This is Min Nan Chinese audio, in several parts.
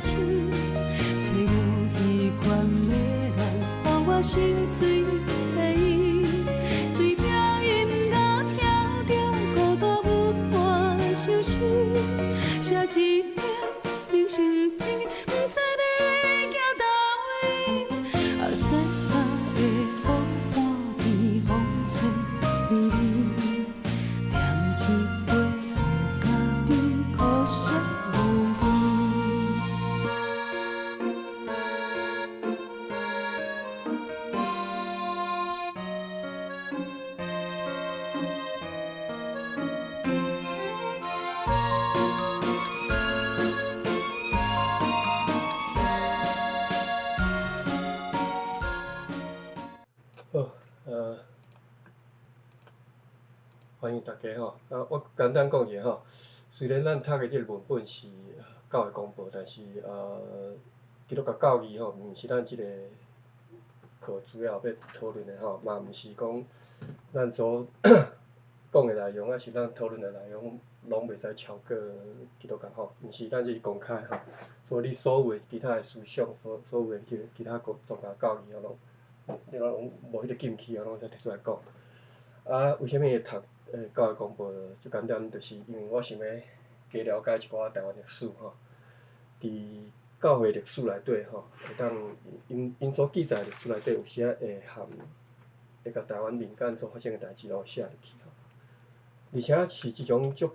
手，找無彼款的戀，予我心醉的伊。隨著音樂聽著孤單不願相思，寫一張明信片，毋知欲寄佗位。阿西北的雨半邊風吹微微，點一杯咖啡，可惜無味。好，歡迎大家吼。啊，我簡單講一下吼。雖然咱讀的這個文本是教會公報，但是基督教教義吼，毋是咱這個課主要欲討論的吼，嘛毋是講咱所講的內容，抑是咱討論的內容，攏袂使超過基督教吼，毋是咱這是公開吼。所以你所有的其他的思想，所有的這個其他國宗教教義吼，攏你攏無彼個禁區啊，攏會使提出來講。啊，為啥物會讀教會公報？足簡單，就是因為我想欲加了解一寡台灣歷史吼。佇教會歷史內底吼，會當𪜶𪜶所記載的歷史內底，有時仔會含會共台灣民間所發生的代誌攏寫入去吼。而且是一種足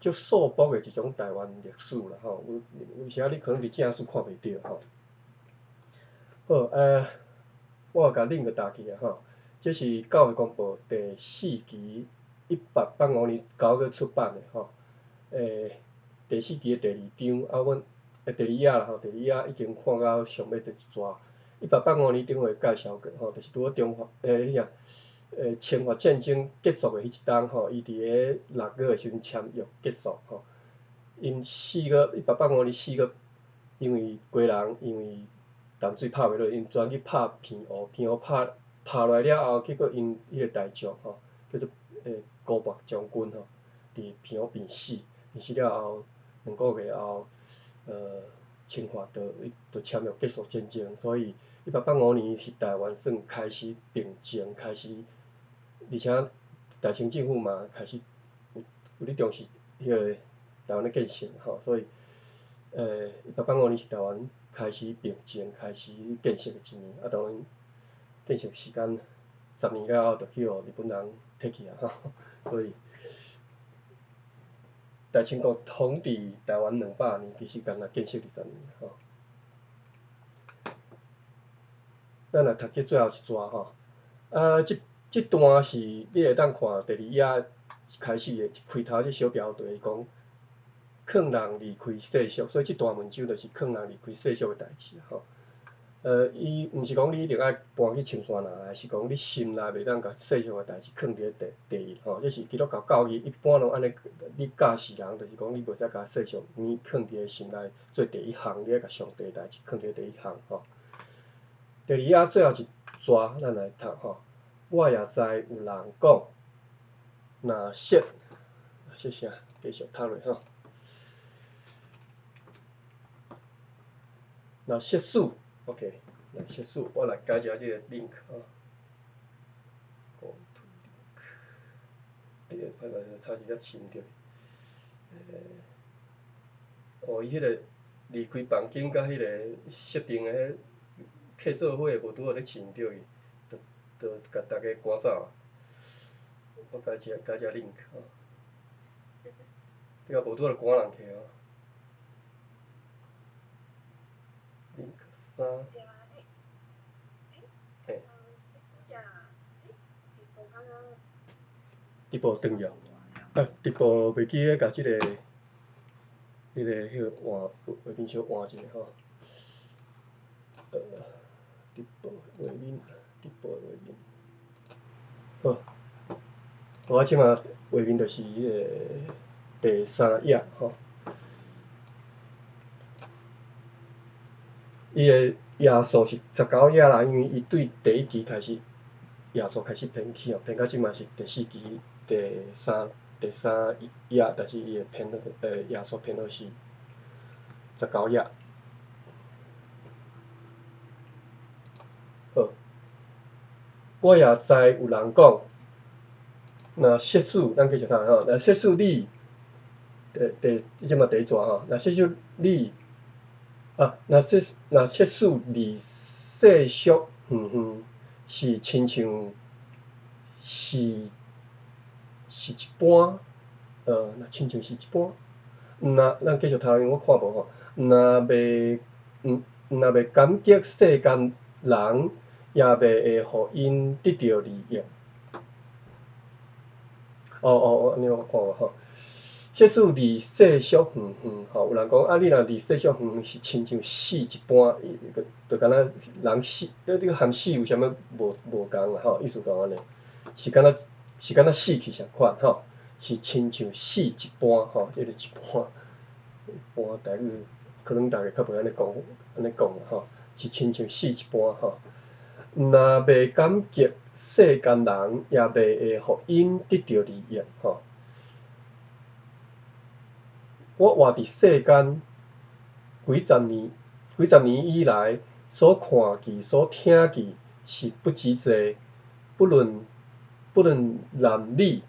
足素樸的一種台灣歷史啦吼。有有時仔你可能佇正史看袂著吼。好，我共 link 打去啊吼。這是教會公報第四期1885年9月出版的吼。第四期的第二章，啊，阮第二頁啦吼，第二頁已經看到上尾這一逝。1885年頂回介紹過吼，就是拄好中華彼個清法戰爭結束的彼一冬吼，伊佇咧6月的時陣簽約結束吼。𪜶四月，1885年4月，因為家人因為淡水拍袂落，𪜶轉去拍澎湖，澎湖拍拍落來了後，結果𪜶彼個大將吼，叫做高拔將軍吼，佇澎湖病死，病死了後2個月後，清華就簽約結束戰爭，所以1885年是台灣算開始平靜，開始，而且大清政府嘛開始有咧重視彼個台灣的建設吼，所以一八八五年是台灣開始平靜、開始建設的一年，啊當然建設時間10年了後，就去予日本人提去啊吼，所以大清國統治台灣200年，其實干焦建設20年吼。咱來讀這最後一逝吼，啊，這段是你會當看第二頁一開始的一開頭這小標題講，勸人離開世俗，所以這段文章就是勸人離開世俗的代誌吼。伊毋是講你一定愛搬去深山內，而是講你心內袂當共世俗的代誌囥佇咧第一吼。這是基督教教義一般攏按呢，你教示人就是講你袂使共世俗物囥佇咧心內做第一項，你愛共上帝的代誌囥佇咧第一項吼。第二頁最後一逝，咱來讀吼。我也知有人講，若說，說啥？繼續讀落吼。若說死，OK，若說死，我來改一下這個 link 吼。Go to link，哎呀，歹勢，差一點飼毋著。哦，伊彼個離開房間佮彼個設定的彼客做伙的無拄好咧飼毋著伊，就共大家趕走。我改這改這 link 吼，對啊，無拄好就趕人去哦。link 三。嘿。直播斷掉，啊，直播袂記咧，共這個、彼個換畫面小換一下吼。直播畫面，直播畫面，好。我這馬畫面就是彼個第三頁吼。伊的頁數是19頁啦，因為伊對第一期開始頁數開始編起哦，編到這馬是第四期第三頁，但是伊的編號頁數編號是19页。好，我也知有人講，若設使，咱繼續讀吼，若設使你，第這這馬第一逝吼，若設使你，啊，若設使離世俗遠遠，是親像是一般，若親像是一般，毋若咱繼續讀，因為我看無吼，毋若袂感激世間人，也袂會予𪜶得著利益。哦哦哦，按呢我看無吼。設使離世俗遠遠吼，有人講啊，你若離世俗遠遠是親像死一般，就敢若人死，你含死有啥物無仝啦吼？意思講按呢，是敢若死去仝款吼，是親像死一般吼，這个一般，一般台語可能逐家較袂按呢講，按呢講啦吼，是親像死一般吼。毋若袂感激世間人，也袂會予𪜶得著利益吼。我活佇世間幾十年以來，所看見、所聽見是不止濟，不論男女，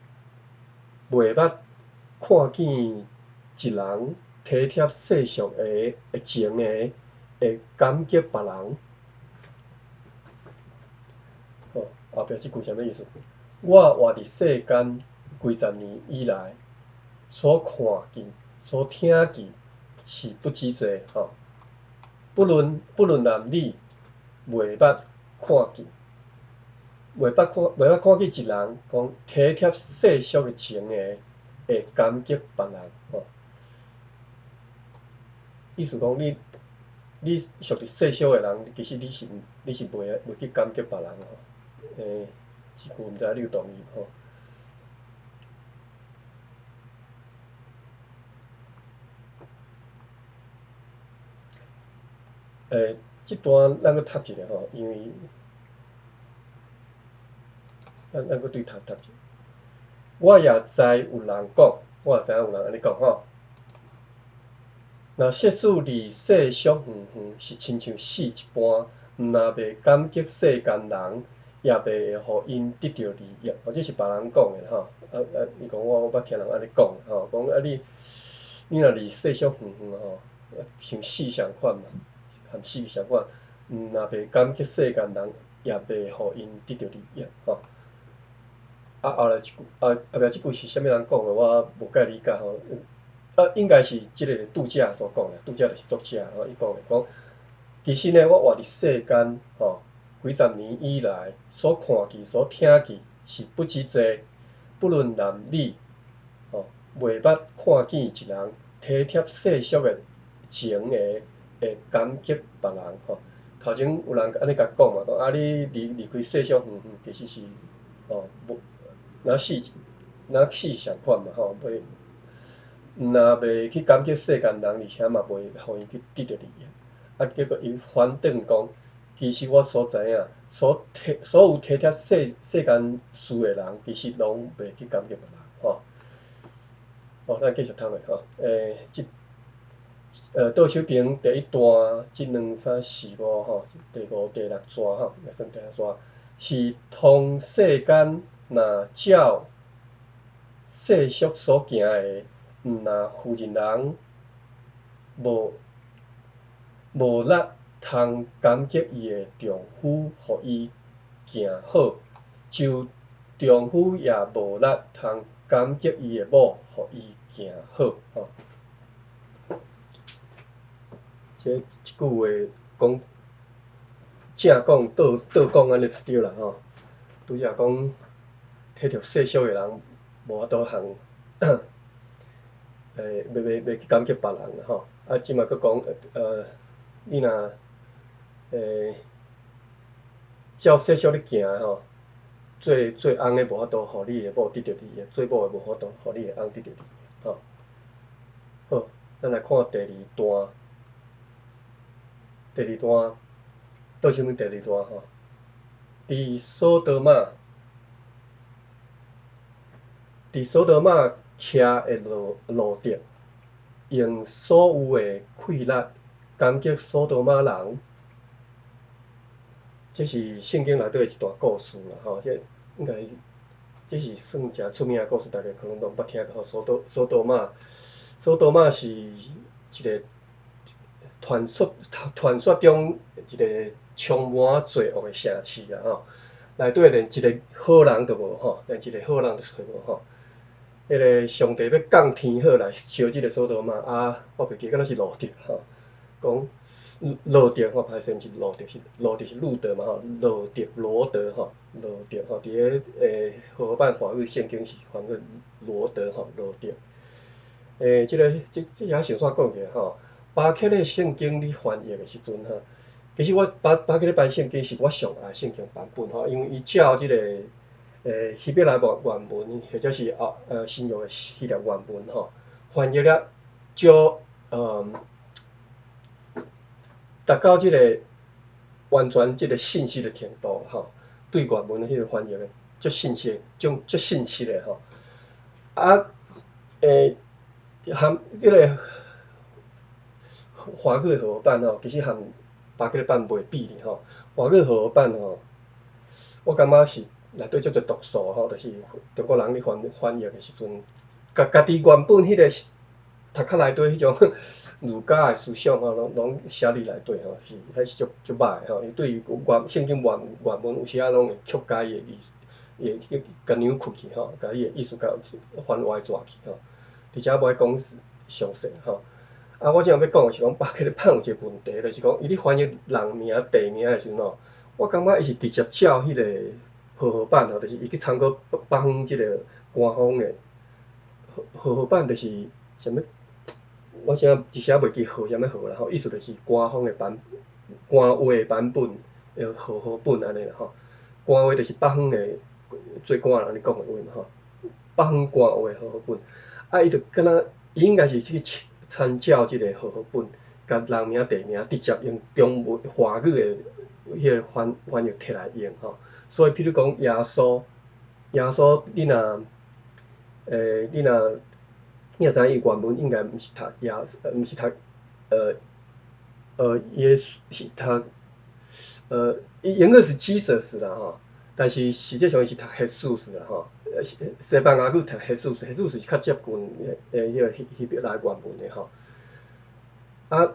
袂捌看見一人體貼世俗的情的，會感激別人。好，後壁這句啥物意思？我活佇世間幾十年以來，所看見、所聽見是不止濟吼，不論男女，袂捌看見，袂捌看見一人講體貼世俗的情的，會感激別人吼。意思講你屬佇世俗的人，其實你是袂去感激別人吼。這句毋知你有同意無吼？這段咱閣讀一下吼，因為咱閣對讀一下。我也知有人講，我也知影有人按呢講吼。若設使離世俗遠遠，是親像死一般，毋若袂感激世間人，也袂會予𪜶得著利益。哦，這是別人講的吼。伊講我捌聽人按呢講吼，講啊你若離世俗遠遠吼，像死仝款嘛，含死仝款，毋若袂感激世間人，也袂予𪜶得著利益吼。啊，後來一句，啊，後壁這句是啥物人講的，我無介理解吼。啊，應該是這个著者所講的，著者就是作者吼，伊講的講，其實呢，我活佇世間吼，幾十年以來，所看見、所聽見是不止濟，不論男女，吼，袂捌看見一人體貼世俗的情的，會感激別人吼。頭前有人按呢共講嘛，講啊，你離開世俗遠遠，其實是吼無，若死仝款嘛吼，袂。毋若袂去感激世間人，而且嘛袂予𪜶去得著利益。啊，結果伊反轉講，其實我所知影，所有體貼世間事的人，其實攏袂去感激別人吼。好，咱繼續讀落吼。這倒手邊第一段，這兩三四五吼，第五、第六逝吼，也算第六逝，是通世間若照世俗所行的。毋若婦人人無力通感激伊的丈夫，予伊行好，就丈夫也無力通感激伊的某，予伊行好。吼，這句話講正講倒講按呢就對啦吼。拄才講體著世俗的人無法度通。袂去感激別人啦吼，啊，這馬閣講，你若照世俗咧行吼，做翁的無法度，予你的某得著利益；做某的無法度，予你的翁得著利益，吼。好，咱來看第二段。第二段，倒數第二段吼。佇所多瑪徛的羅得，用所有的氣力攻擊所多瑪人，這是聖經內底的一段故事啦吼，這應該這是算誠出名的故事，大家可能攏捌聽過吼。所多瑪是一個傳說中一個充滿罪惡的城市啦吼，內底連一個好人都無吼，連一個好人都揣無吼。彼個上帝欲降天火來燒這個所多瑪啊，我袂記敢若是路得吼，講羅得吼，歹勢毋是路得，是路得是路德嘛吼，羅得羅德吼，羅得吼，佇咧和合版華語聖經是翻做羅德吼，羅得。這個這這遐想煞講起來吼，巴克禮聖經咧翻譯的時陣吼，其實我巴克禮版聖經是我上愛聖經版本吼，因為伊照這個希伯來原文或者是新約的希臘原文吼，翻譯了少達到這個完全這個信實的程度吼，對原文的彼個翻譯的足信實，種足信實的吼。啊，含這個華語和合版吼，其實含巴克禮版袂比哩吼。華語和合版吼，我感覺是內底足濟毒素吼，就是中國人咧翻譯的時陣，共家己原本彼個讀冊內底彼種儒家的思想吼，攏寫佇內底吼，是彼是足歹的吼。伊對於聖經原文有時仔攏會曲解伊的意思，會去共扭曲去吼，共伊的意思共翻歪轉去吼。而且無愛講詳細吼。啊，我這欲講的是講巴克禮版有一個問題，就是講伊咧翻譯人名地名的時陣吼，我感覺伊是直接照彼個和合版吼，就是伊去參考北方這個官方的和合版，就是啥物？我現在一時仔袂記和啥物和啦吼，意思就是官方的版官話版本的和合本按呢啦吼。官話就是北方的做官人咧講的話嘛吼，北方官話和合本，啊，伊就敢若伊應該是去參照這個和合本，共人名地名直接用中文華語的彼個翻譯摕來用吼。所以，譬如講耶穌，耶穌你若知影伊原文應該毋是讀耶，毋是讀耶穌是讀伊英語是 Jesus 啦吼，但是實際上伊是讀 Jesús 啦吼，西班牙語讀 Jesús，Jesús 是較接近彼個希伯來原文的吼。啊，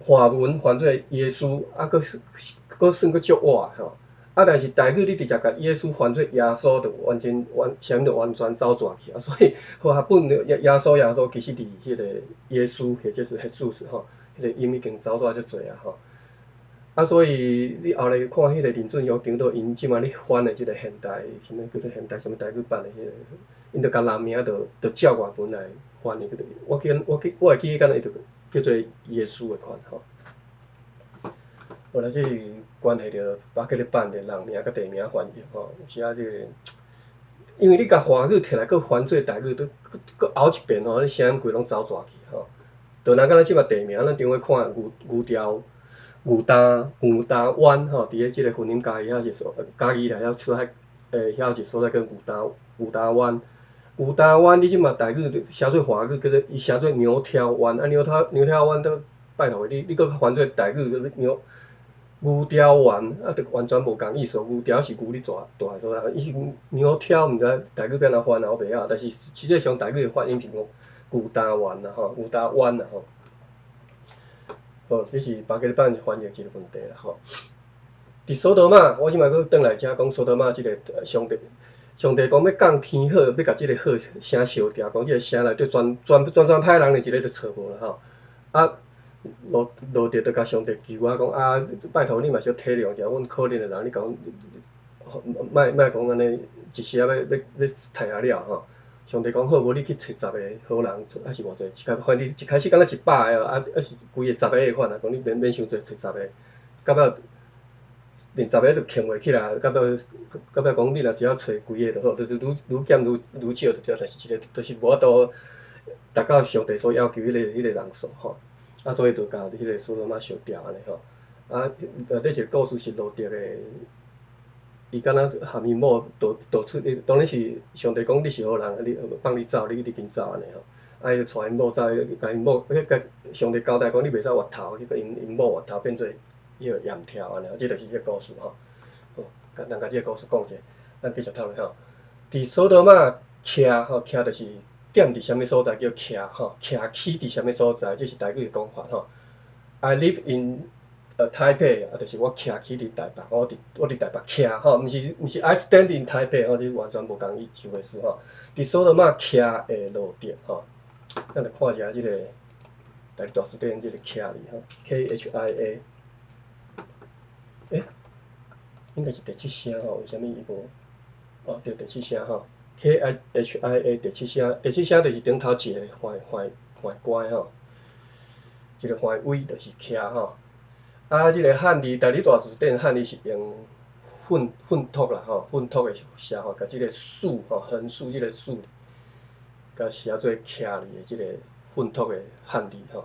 華文翻做耶穌，啊，閣算閣足倚吼。啊，但是台語你直接共耶穌翻做耶穌，就完全完，啥物就完全走轉去啊。所以和合本耶穌其實佇彼個耶穌或者是 Jesús 吼，彼個音已經走轉足濟啊吼。啊，所以你後來看彼個林俊雄長老𪜶這馬咧翻的這個現代，啥物叫做現代啥物台語版的彼個，𪜶就共人名就照原文來翻的，叫做我會記得敢若伊就叫做耶穌的款吼。後來這是關係著巴克禮版的人名佮地名翻譯吼，有時仔這個，因為你共華語摕來閣翻做台語，閣閣拗一遍吼，你聲音規攏走轉去吼。就若敢若這馬地名，咱頂回看牛擔灣吼，佇咧這個雲林嘉義遐一個嘉義啦，遐出海遐一個所在叫牛擔灣。牛擔灣你這馬台語寫做華語叫做伊寫做牛挑灣，啊牛挑灣都拜託你閣翻做台語叫做牛雕丸，啊，就完全無仝意思。牛雕是牛咧跩蹛的所在，伊是牛挑，毋知台語欲按怎翻啊，我袂曉。但是實際上台語的發音是講牛擔丸啦吼，牛擔灣啦吼。好，這是巴克禮版翻譯一個問題啦吼。佇所多瑪，我這擺閣轉來遮講所多瑪這個上帝，上帝講欲降天火，欲共這個火城燒掉，講這個城內底全歹人連一個都揣無啦吼。啊，羅得就共上帝求啊，講啊，拜託你嘛小體諒一下阮可憐的人，你共阮莫莫講按呢，一時仔欲刣啊了吼。上帝講好，無你去揣十個好人，抑是偌濟？一開反正一開始敢若100個，啊啊是規个十個的款啊，講你免傷濟，揣十個，到尾連十個都囥袂起來，到尾講你若只要揣幾个就好，就是愈減愈少就對，但是一個就是無法度達到上帝所要求彼個人數吼。啊，所以就共彼個所多瑪燒掉按呢吼。啊，內底一個故事是羅得的，伊敢若含伊某逃出，當然是上帝講你是好人，你放你走，你緊走按呢吼。啊，伊就帶𪜶某走，共𪜶某，彼個上帝交代講，你袂使越頭，去共𪜶某越頭變做彼個焱跳按呢，這就是這個故事吼。好，簡單共這個故事講者，咱繼續讀落吼。佇所多瑪徛吼，徛就是踮佇啥物所在叫徛吼，徛起佇啥物所在，這是台語的講法吼。I live in 台北，啊，就是我徛起佇台北，我佇台北徛吼，毋是 I stand in 台北吼，這完全無仝一回事吼。佇所多瑪徛的羅得吼，咱來看一下這個台語大辭典這個徛字吼，KHIA，欸，應該是第七聲吼，為啥物伊無？哦，對，第七聲吼，KHIA 第七聲，第七聲就是頂頭一个橫橫橫關吼，一個橫位就是徛吼。啊，這個漢字台語大辭典漢字是用訓訓讀啦吼，訓讀的寫法，共這個豎吼，橫豎這個豎，共寫做徛字的這個訓讀的漢字吼。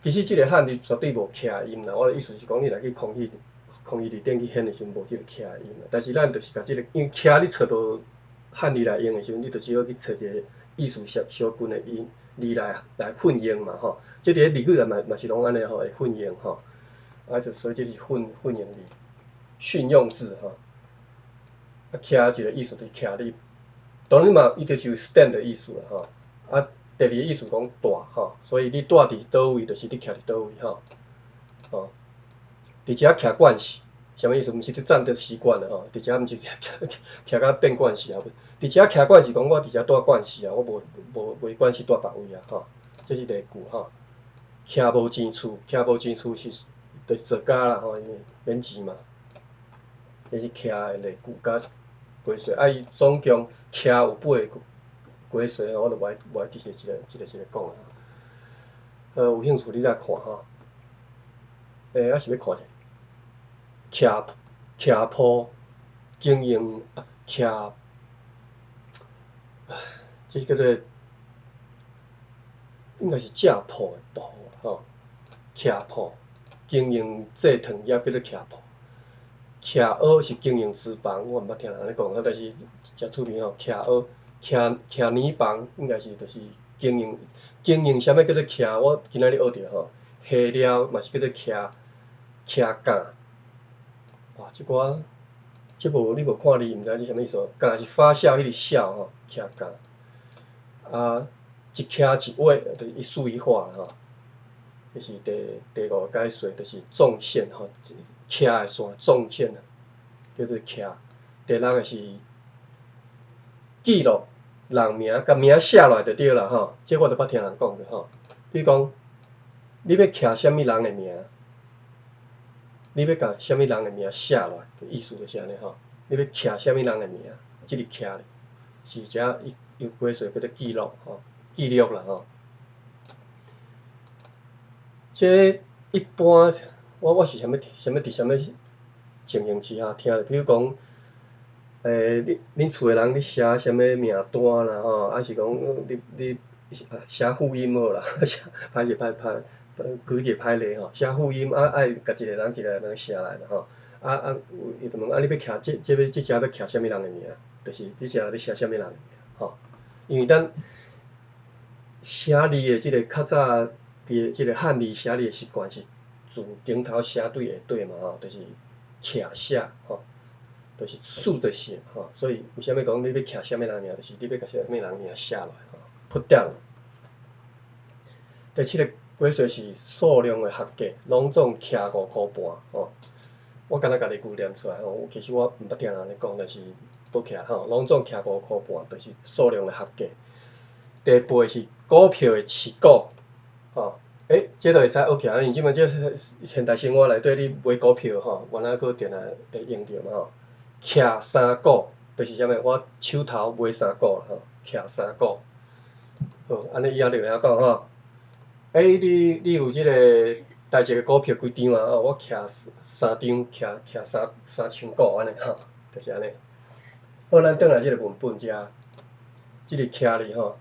其實這個漢字絕對無徛音啦，我的意思是講，你若去康熙字典去掀的時陣，無這個徛音啦。但是咱就是共這個，因為徛你揣無漢字來用的時陣，你就只好去揣一個意思相相近的音字來混用嘛吼。這佇咧日語內嘛是攏按呢吼，會混用吼。啊，就所以這是混混用字、訓用字吼。啊，徛一個意思就是徛立，當然嘛，伊就是有 stand 的意思啦吼。啊，第二個意思講蹛吼，所以你蹛佇佗位，就是你徛佇佗位吼。吼，佇遮徛慣勢，啥物意思？毋是佇站著習慣了吼，佇遮毋是徛徛甲變慣勢啊。佇遮徛慣是講我佇遮蹛慣勢啊，我無無袂慣勢蹛別位啊吼。這是例句吼。徛無錢厝，徛無錢厝是就是做工啦吼，因為免錢嘛。這是徛的例句佮解說，啊伊總共徛有八個解說，我就無愛無愛直接一個一個一個講啊。有興趣你再看吼。欸，啊是欲看者？徛徛鋪經營啊，徛，這是叫做應該是正鋪的鋪吼，徛鋪經營製糖業叫做徛鋪。徛蚵是經營私房，我毋捌聽人按呢講，但是誠趣味吼。徛蚵、徛徛泥房，應該是就是經營經營啥物叫做徛？我今仔日學著吼，下料嘛是叫做徛徛架。哇，這寡這無你無看字，毋知這啥物意思。架是發酵彼個酵吼，徛架。啊，一徛一畫，就是一豎一畫吼。這是第五個解說，就是縱線吼，徛的線縱線啊，叫做徛。第六個是記錄人名，共名寫落來就對啦吼。這我都捌聽人講過吼。比如講，你欲徛啥物人的名，你欲共啥物人的名寫落來，意思就是按呢吼。你欲徛啥物人的名，這個徛是遮有解說叫做記錄吼，記錄啦吼。這一般我是啥物啥物佇啥物情形之下聽著，比如講，欸，恁厝的人咧寫啥物名單啦吼，抑是講你寫注音好啦，寫歹勢歹歹舉一個歹例吼，寫注音啊愛共一個人一個人寫來啦吼，啊啊伊就問啊你欲徛這這欲這遮欲徛啥物人的名，就是你這欲寫啥物人的名吼，因為咱寫字的這個較早佇這個漢字寫字的習慣是自頂頭寫對下底嘛吼，就是徛寫吼，就是豎著寫吼，所以為啥物講你欲徛啥物人名，就是你欲共啥物人名寫落來吼，put down。第七個解說是數量的合計，攏總徛5箍半吼。我敢若共例句念出來吼，其實我毋捌聽人按呢講，但是報起來吼，攏總徛五箍半，就是數量的合計。第八個是股票的持股，吼，欸，這就會使學起來，因為這擺這現代生活內底，你買股票吼，原來閣定定會用著嘛吼。徛三股，就是啥物？我手頭買三股啦吼，徛三股。好，按呢以後你會曉講吼。欸，你有這個台積的股票幾張啊？哦，我徛三張，徛徛三三千股按呢吼，就是按呢。好，咱轉來這個文本遮，這個徛字吼，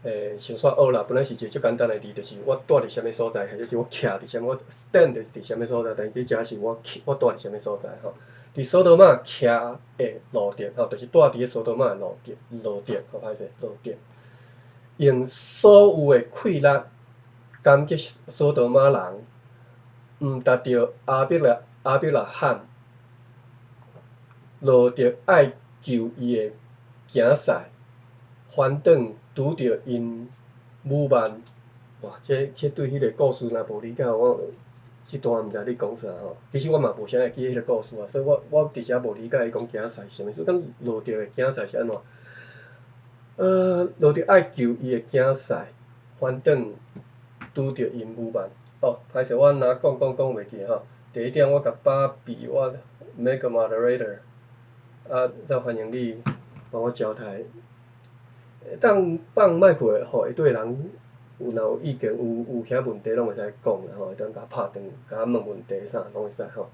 欸，先煞學啦。本來是一個足簡單的字，就是我蹛佇啥物所在，或者是我徛佇啥物，我 stand 佇啥物所在，但是這遮是我我蹛佇啥物所在吼。佇所多瑪徛的羅得吼，就是蹛佇咧所多瑪的羅得，羅得，好歹勢，羅得。用所有的氣力攻擊所多瑪人，毋達著亞伯拉罕，羅得愛救伊的囝婿，翻轉拄著𪜶侮慢。哇！這對彼个故事若無理解，我這段毋知咧講啥吼。其實我嘛無啥會記彼个故事啊，所以我佇遮無理解伊講囝婿是啥物意思。講羅得的囝婿是按怎？羅得愛救伊的囝婿，翻轉拄著𪜶侮慢。哦，歹勢，我若講講講袂記吼。第一點，我共芭比，我 make a moderator，啊，再歡迎你幫我交代。當放麥克予下底人有若有意見，有啥問題攏會使講啦吼，會當共拍斷，共問問題啥攏會使吼。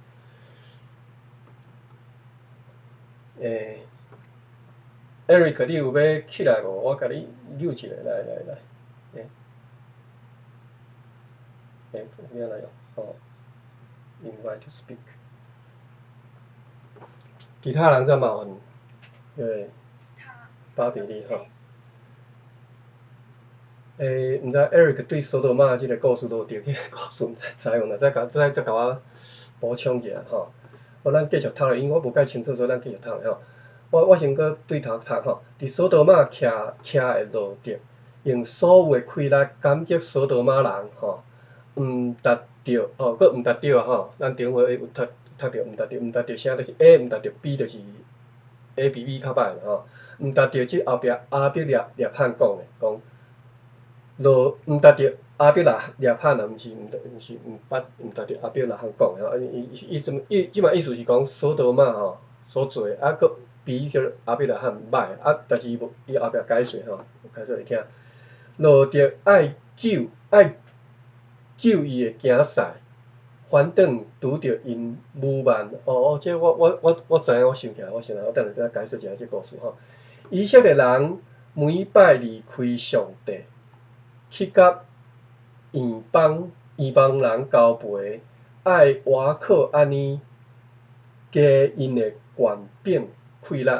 Eric，你有欲起來無？我共你扭一下，來來來，你按怎用？哦，invite to speak。其他人再麻煩，對，芭比你吼。毋知 Eric 對所多瑪這个故事羅得這个故事毋知知無？若再共再再共我補充一下吼。好，咱繼續讀落，因為我無介清楚，所以咱繼續讀落吼。我先閣對頭讀吼。佇所多瑪徛徛的羅得，用所有的氣力攻擊所多瑪人吼，毋達著吼，閣毋達著吼。咱頂回有讀讀著毋達著，毋達著啥？就是 A 毋達著 B，就是 A 比 B 較歹嘛吼。毋達著這後壁亞伯拉罕講的，講羅毋達著亞伯拉罕啊，毋是毋毋是毋捌毋達著亞伯拉罕講的吼。伊伊伊意這擺意思是講所多瑪吼所做的，啊，閣比這亞伯拉罕歹，啊，但是伊無伊後壁解釋吼，解釋來聽。羅得愛救愛救伊的囝婿，翻轉拄著𪜶侮慢。哦哦，這我知影，我想起來，我想來，我等下再解釋一下這故事吼。以色列人每擺離開上帝，去佮異邦人交陪，愛倚靠按呢加𪜶的權柄氣力，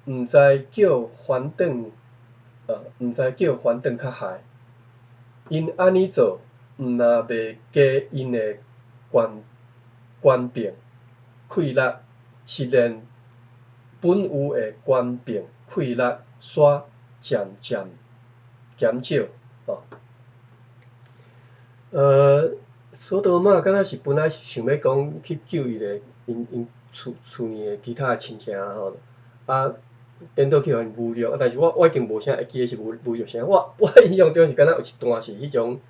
毋知叫翻轉，毋知叫翻轉較害。𪜶按呢做，毋若袂加𪜶的權柄氣力，是連本有的權柄氣力，煞漸漸減少。吼。所多瑪敢若是本來是想欲講去救伊个𪜶𪜶厝裡的其他的親戚吼，啊，顛倒去予𪜶侮辱，啊，但是我已經無啥會記得是侮辱啥，我印象中是敢若有一段是彼種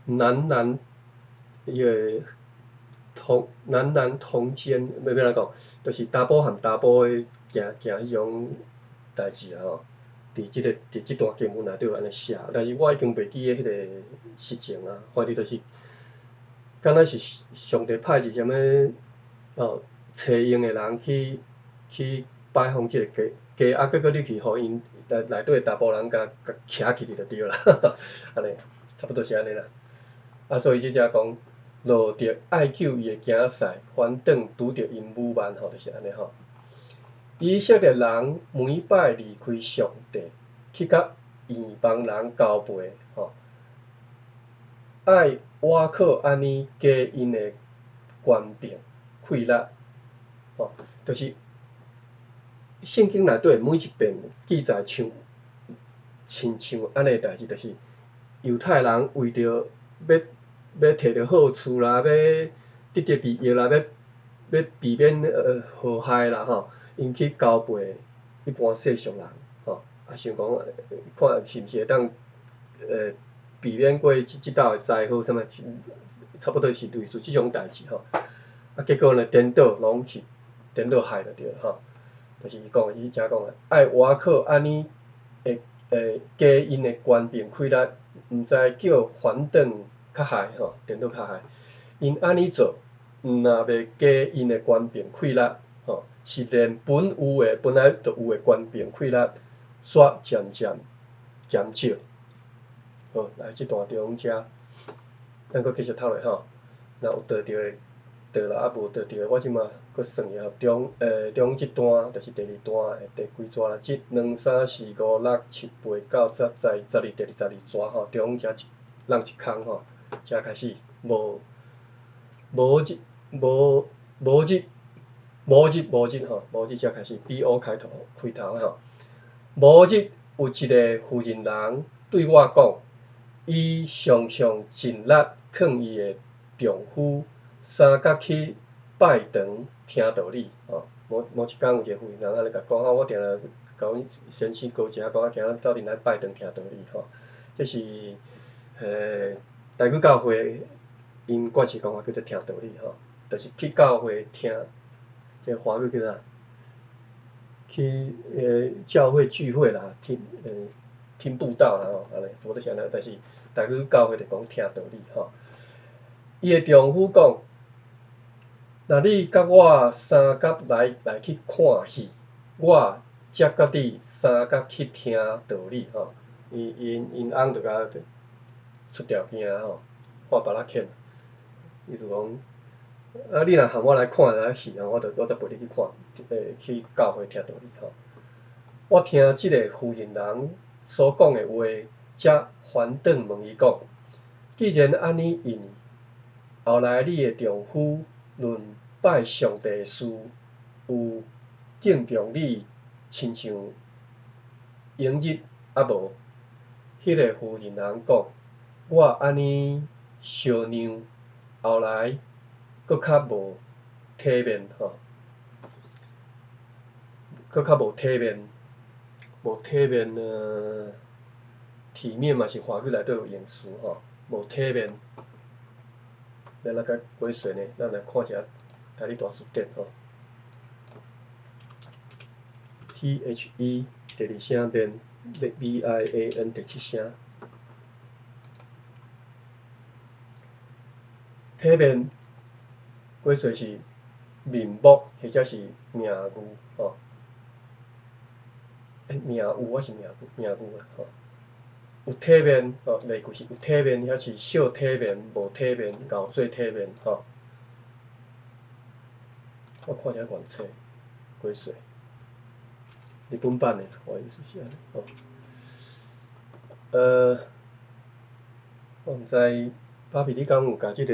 男男彼个男男通姦，欲按怎講，就是查埔和查埔的行行彼種代誌啊吼，佇這段經文內底有按呢寫，但是我已經袂記得彼個實情啊，反正就是敢若是上帝派一個啥物哦，揣用的人去拜訪這個家，啊，結果你去予𪜶內底的查埔人共徛起去就對啦，按呢，差不多是按呢啦。啊，所以這才講羅得愛救伊的囝婿，翻轉拄著𪜶侮慢吼，就是按呢吼。以色列人每擺離開上帝，去佮異邦人交陪，吼，愛倚靠按呢加𪜶的權柄氣力，吼，就是聖經內底每一遍記載像親像按呢代誌，就是猶太人為著欲摕著好處啦，欲得著利益啦，欲避免禍害啦吼，𪜶去交陪一般世俗人，吼，啊想講看是毋是會當避免過這道的災禍啥物，差不多是類似這種代誌吼。啊，結果呢，顛倒攏是顛倒害就對了吼。就是伊講的，伊遮講的，愛倚靠按呢會加𪜶的權柄氣力，毋知叫翻轉較害吼，顛倒較害。𪜶按呢做，毋若袂加𪜶的權柄氣力，吼，是連本有的本來就有的權柄氣力，煞漸漸減少。好，來這段中遮，咱閣繼續讀落吼。若有對著的對啦，啊無對著，我這馬閣算一下，中這段就是第二段的第幾逝啦？一、兩、三、四、五、六、七、八、九、十、十一、十二、第12逝吼，中遮一落一空吼，才開始無無日無無日無日無日吼，無日才開始 B O 開頭開頭吼，某日有一个婦人人對我講，伊常常盡力勸伊的丈夫三角去拜堂聽道理吼。某一工有一个婦人人按呢共講，啊，我定定共阮先生交食講，啊，今仔鬥陣來拜堂聽道理吼。這是台語教會𪜶慣勢講法叫做聽道理吼，就是去教會聽，這華語叫啥？去教會聚會啦，聽佈道啦吼，按呢，差不多是按呢，但是台語教會就講聽道理吼。伊的丈夫講：若你佮我相佮來去看戲，我才佮你相佮去聽道理吼。伊𪜶𪜶翁就共出條件吼，畫菝仔劵，意思講，啊，你若含我來看一戲吼，我才陪你去看，去教會聽道理吼。我聽這个婦人人所講的話，才反轉問伊講：既然按呢應，後來你的丈夫論拜上帝的事，有敬重你親像往日抑無？彼个婦人人講：我按呢相讓，後來閣較無體面吼，閣較無體面，無體面呢？體面嘛是華語內底有用詞吼，無體面。咱來較鬼順的，咱來看一下台語大辭典吼。THE 第二聲面，VIAN 第七聲。體面，過歲是面目或者是名譽吼。名譽抑是名譽，名譽啦吼。有體面吼，例句是有體面，抑是小體面、無體面、𠢕做體面吼。我看一下原冊，過歲，日本版的，我意思是按呢吼。我毋知芭比你敢有共這个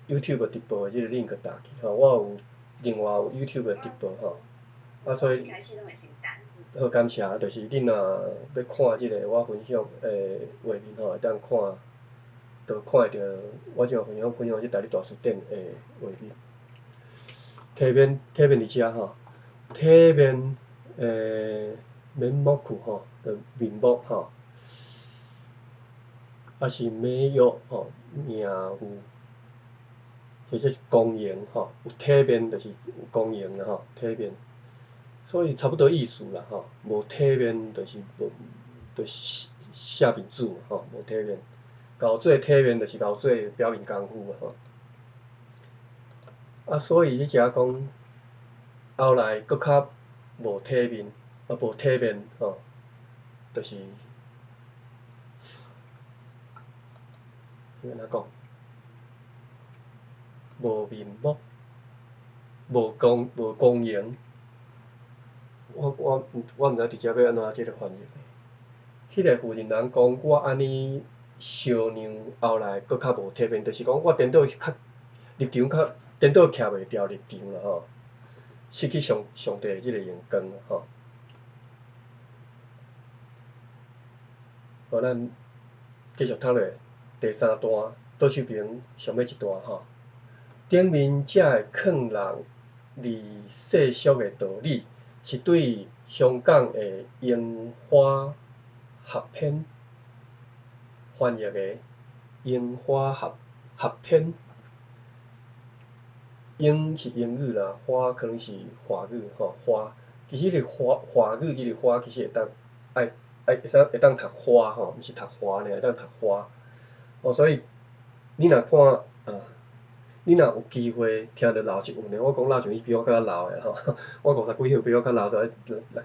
YouTube 直播的這个 link 打去吼？我有另外有 YouTube 直播吼，啊所以。好，感謝，就是恁若欲看這个我分享的畫面吼，會當看，就看會著我這分享這台語大辭典的畫面。體面，體面佇遮吼，體面面目吼，就面目吼，抑是名譽吼，名譽，或者是光榮吼，有體面就是有光榮啦吼，體面。所以差不多意思啦吼，無體面就是無，就是寫面子吼，無體面。𠢕做體面就是𠢕做表面功夫啊吼。啊，所以你遮講，後來閣較無體面，啊無體面吼，就是按怎講？無面目，無光榮。我毋知佇遮欲按怎這个翻譯。彼个婦人人講，我按呢相讓，後來閣較無體面，就是講我顛倒較立場較顛倒徛袂牢立場啦吼，失去上帝的這个榮光吼。好，咱繼續讀落第三段，倒手邊上尾一段吼。頂面遮的勸人離世俗的道理，是對香港的櫻花合編翻譯的櫻花合編，櫻是英語啦，花可能是華語吼，花其實這個華華語這個花其實會當愛愛會使會當讀花吼，毋是讀華爾，會當讀花。哦，所以你若看啊。你若有機會聽著老一輩的，我講老像伊比我閣較老的吼，我五十幾歲比我較老，都六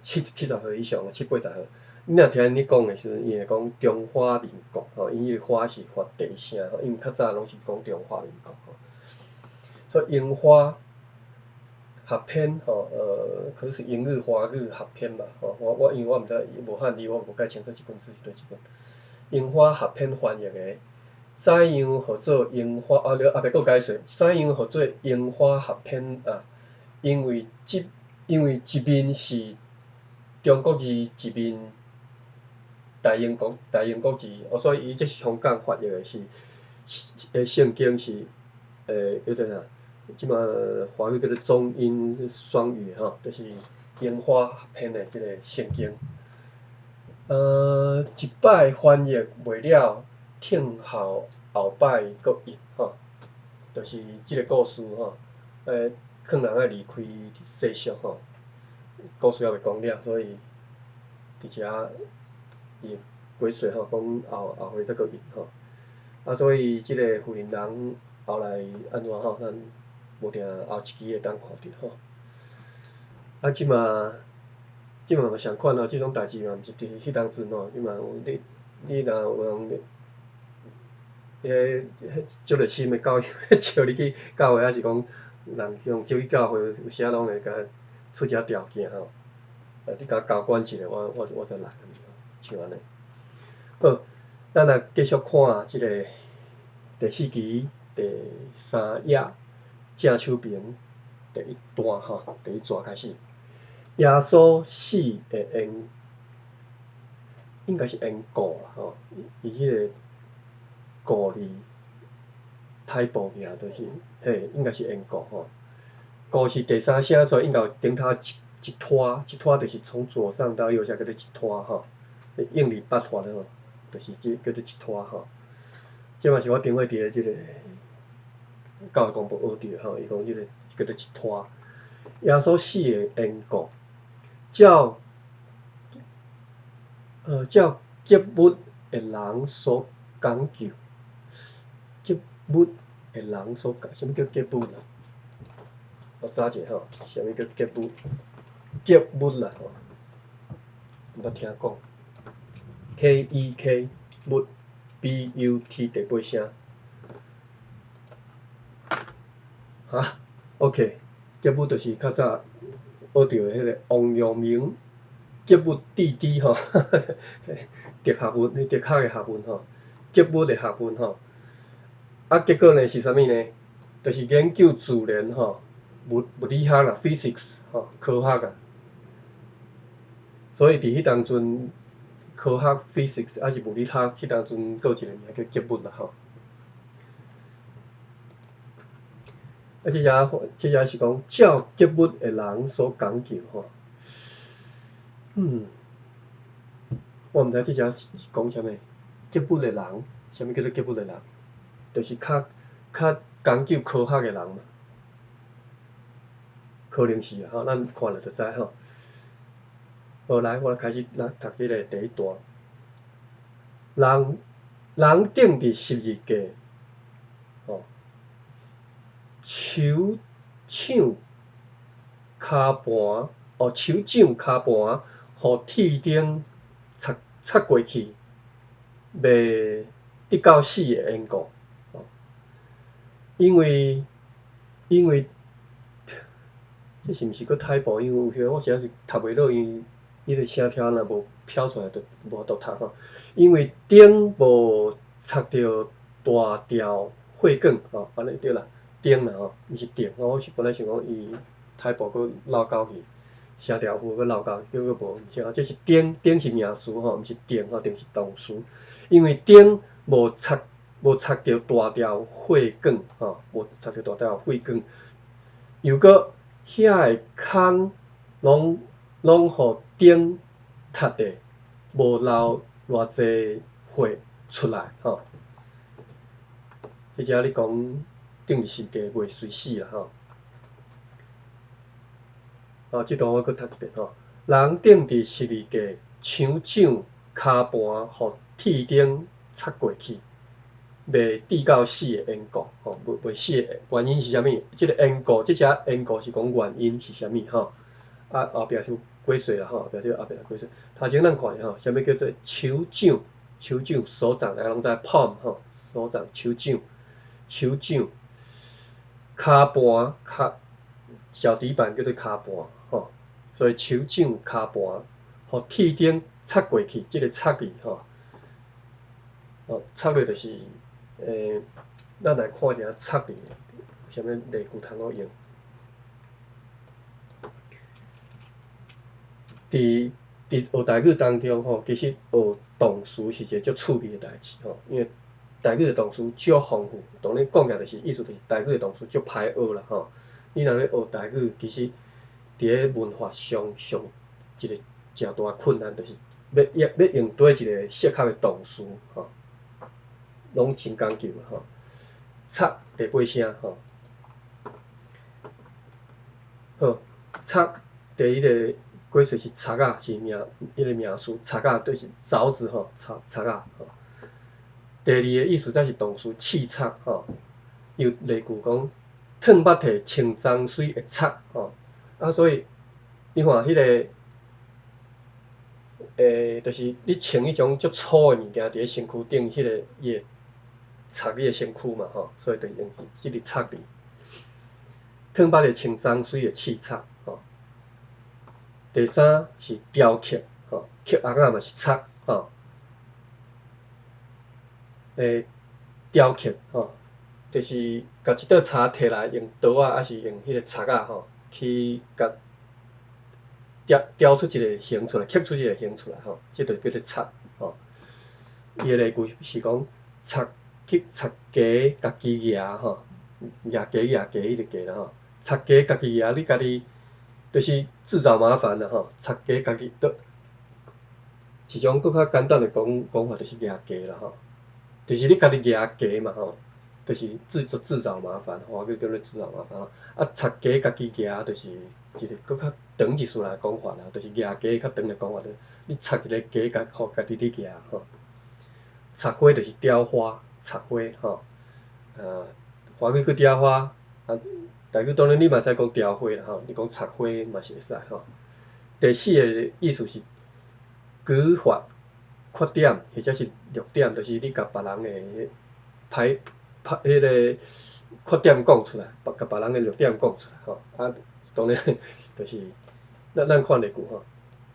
七十歲以上，七八十歲。你若聽𪜶講的時陣，伊會講中華民國吼，𪜶彼个華是發第一聲吼，因為較早攏是講中華民國吼。所以英華合編吼，可能是英語華語合編吧，吼，我因為我毋知無漢字，我無介清楚這本書是佗一本。英華合編翻譯的，怎樣號做英華？啊，後壁閣解說，怎樣號做英華合編啊？因為一面是中國字，一面大英國字，哦，所以伊這是香港翻譯的是，聖經是，叫做啥？這馬華語叫做中英雙語吼，就是英華合編的這个聖經。一擺翻譯袂了，聽候後擺閣譯吼，就是這个故事吼，可能愛離開世俗吼，故事猶未講了，所以佇遮伊解說吼，講後後回再閣譯吼。啊，所以這个婦人人後來按怎吼，咱無定後一期會當看著吼。啊，這馬嘛相款吼，這種代誌嘛毋是佇彼當陣吼，你嘛有你若有人彼足熱心的教友招你去教會，抑是講人用招去教會，有時仔攏會共出一下條件吼。啊，你共我交管一下，我才來，像按呢。好，咱來繼續看這个第四期第三頁正手邊第一段吼，第一段開始。耶穌死的緣，應該是緣故啦吼，伊彼个故字 typo 爾，就是嘿，應該是緣故吼。故是第三聲，所以應該有頂頭一拖，一拖就是從左上到右下叫做一拖吼。用力筆畫的吼，就是這叫做一拖吼。這嘛是我頂回佇咧這个教會公報學著吼，伊講這个叫做一拖。耶穌死的緣故，照格物的人所講究，格物的人所講，啥物叫格物啊？我查者吼，啥物叫格物？格物啦吼，毋捌聽講。K E K 物 B U T 第八聲。哈，OK，格物就是較早學著的彼个王陽明格物致知吼，哲學問，哲學的學問吼，格物的學問吼。啊，結果呢是啥物呢？就是研究自然吼，物理學啦，physics 吼，科學啊。所以佇彼當陣，科學 physics 抑是物理學，彼當陣閣有一個名叫格物啦吼。啊，這隻是講照格物的人所講究吼。我毋知這隻是講啥物，格物的人，啥物叫做格物的人？就是較講究科學的人嘛。可能是啦吼，咱看了就知吼。好，來，我來開始來讀這个第一段。人釘佇十字架，吼，手掌跤盤，哦，手掌跤盤，予鐵釘插插過去，袂得到死的緣故。因為這是毋是閣 typo？因為有時我實在是讀袂落，因為伊个聲條若無飄出來，就無法度讀吼。因為釘無插著大條血管吼，按呢對啦，釘啦吼，毋是釘。我是本來想講伊 typo 閣漏勾去，寫條符閣漏勾，結果無，毋是啊，這是釘，釘是名詞吼，毋是釘吼，釘是動詞。因為釘無插著大條血管吼，無插著大條血管，又閣遐个空攏予釘塞著，無流偌濟血出來吼。這只咧講釘十字架袂隨死啦吼。啊，這段我閣讀一遍吼。人釘佇十字架，手掌跤盤予鐵釘插過去，袂致到死的緣故，吼，袂死的原因是啥物？這个緣故，這只緣故是講原因是啥物吼？啊，後壁是解說啦吼，後壁這後壁解說。頭前咱看吼，啥物叫做手掌？手掌手掌，大家攏知 palm 吼，手掌手掌，手掌，跤跤盤跤腳底板叫做跤盤吼，所以手掌跤盤，予鐵釘插過去，這個插字吼，哦，插落就是，咱來看一下插字，有啥物例句通好用。佇學台語當中吼，其實學動詞是一个足趣味的代誌吼，因為台語的動詞足豐富，當然講起來就是意思就是台語的動詞足歹學啦吼。你若欲學台語，其實佇咧文法上上一个誠大困難，就是欲用佗一个適合的動詞吼，攏真講究吼。插第八聲吼，好，插第一个過序是插仔，是名彼个名詞，插仔就是鑿子吼，插插仔吼。第二个意思才是動詞刺插吼，有例句講，褪腹提穿髒水會插吼，啊所以你看彼个，就是你穿彼種足粗的物件佇咧身軀頂，彼个伊會插你的身軀嘛吼，所以就用這個插字。褪腹提穿髒水會刺插吼。第三是雕刻吼，刻紅仔嘛是插吼。雕刻吼，就是共一桌柴提來用刀仔，抑是用彼个鑿仔吼，去共雕雕出一个形出來，刻出一个形出來吼，這就叫做插吼。伊的例句是講插去插雞家己蜈吼，蜈雞蜈雞彼个雞啦吼，插雞家己蜈，你家己就是自找麻煩啦吼，插雞家己都一種閣較簡單的講法就是蜈雞啦吼。就是你家己蜈雞嘛吼，就是自找麻煩，華語叫做自找麻煩。啊，插雞家己蜈就是一个閣較長一絲來講法啦，就是蜈雞較長的講法，就是你插一个雞共予家己咧蜈吼。插花就是雕花，插花吼，華語叫雕花，啊，台語當然你嘛會使講雕花啦吼，你講插花嘛是會使吼。第四个意思是舉發缺點或者是弱點，就是你共別人的歹歹彼个缺點講出來，共別人的弱點講出來吼。啊，當然就是咱看例句吼，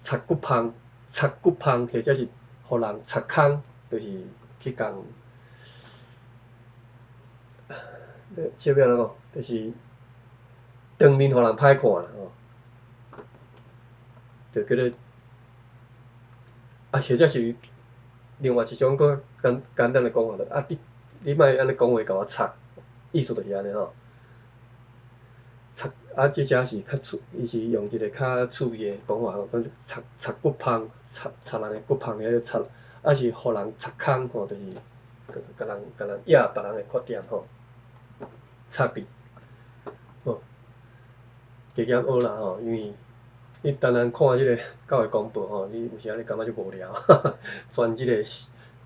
插骨芳，插骨芳，或者是予人插空，就是去共，這欲按怎講？就是當面予人歹看啦吼，就叫做。啊，或者是另外一種閣簡簡單的講法，啊，你莫按呢講話共我插，意思就是按呢吼。插啊，這遮是較趣，伊是用一个較趣味的講法吼，講插插骨芳，插插人的骨芳，彼个插，啊是予人插空吼，就是共人掖別人的缺點吼。插字，好，加減學啦吼，因為。你單單看這个教會公報吼，你有時仔你感覺足無聊，專這个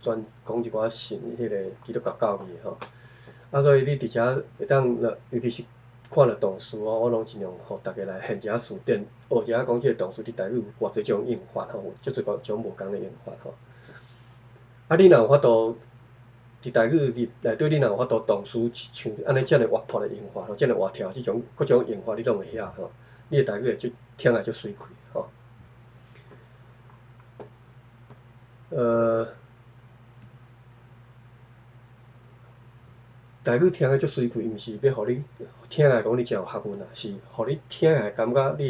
專講一寡神彼个基督教教義吼。啊，所以你佇遮會當，尤其是看著動詞哦，我攏盡量予逐家來現一下詞典，學一下講這个動詞佇台語有偌濟種用法吼，有足濟種無仝的用法吼。啊，你若有法度佇台語內底，你若有法度動詞像按呢遮爾活潑的用法吼，遮爾活跳這種各種用法你攏會曉吼。你的台語會足聽來足媠氣吼。台語聽來足媠氣，毋是欲予你聽來講你誠有學問啦，是予你聽來感覺你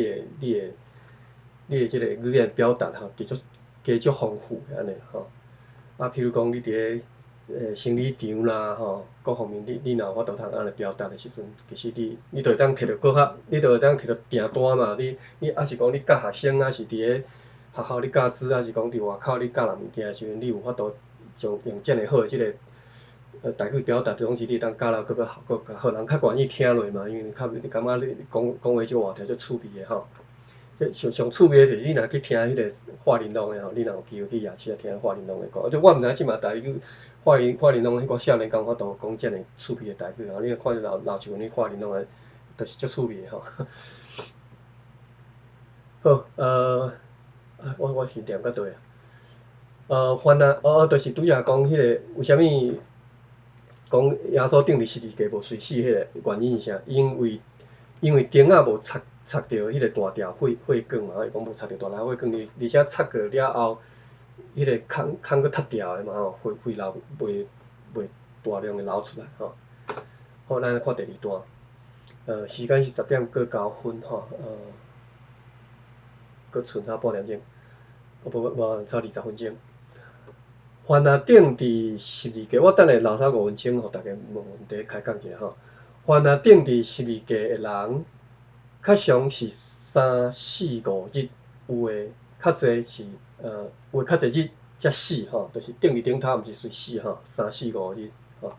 的這个語言表達吼，加足加足豐富按呢吼。啊，譬如講你佇咧生理場啦吼，各方面你若有法度通按呢表達的時陣，其實你就會當提著閣較，你就會當提著訂單嘛。你抑是講你教學生，抑是佇咧學校你教書，抑是講佇外口你教人物件的時陣，你有法度將用遮爾好的這个台語表達，總是你會當教了閣較閣較好，人較願意聽落嘛，因為較你感覺你講講話足活跳足趣味的吼。這上上趣味的就是你若去聽彼个華玲瑯的吼，你若有機會去夜市仔聽華玲瑯的講，就我毋知這馬台語華玲瑯彼寡少年敢有法度講遮爾趣味的台語吼，你若看著老老像阮華玲瑯的，就是足趣味的吼。好，我是念到佗啊？番啊，哦，就是拄才講彼个為啥物講耶穌釘佇十字架無隨死彼個原因是啥？因為因為釘仔無插插著彼個大條血血管嘛，伊講無插著大條血管，而且插過了後，彼個空空閣塌掉的嘛吼，血血流袂袂大量的流出來吼。好，咱來看第二段。時間是10點過9分吼，閣剩差半點鐘，哦無無差20分鐘。凡若釘佇十字架，我等下留差5分鐘，予大家問問題開講一下吼。凡若釘佇十字架的人，較常是三四五日，有的較濟是有的較濟日才死吼，就是釘佇頂頭，毋是隨死吼，三四五日吼，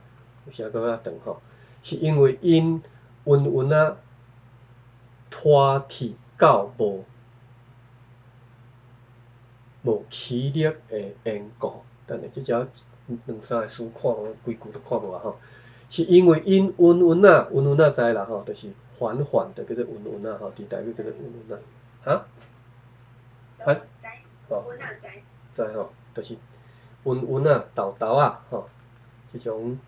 有時閣較長吼，是因為𪜶穩穩仔拖鐵到無無氣力的緣故。等下，這只兩三個詞看無，規句都看無啊吼。是因為𪜶穩穩仔，穩穩仔知啦吼，就是緩緩的叫做穩穩仔吼，佇台語叫做穩穩仔。哈？啊？哦，知吼，就是穩穩仔、沓沓仔吼，這種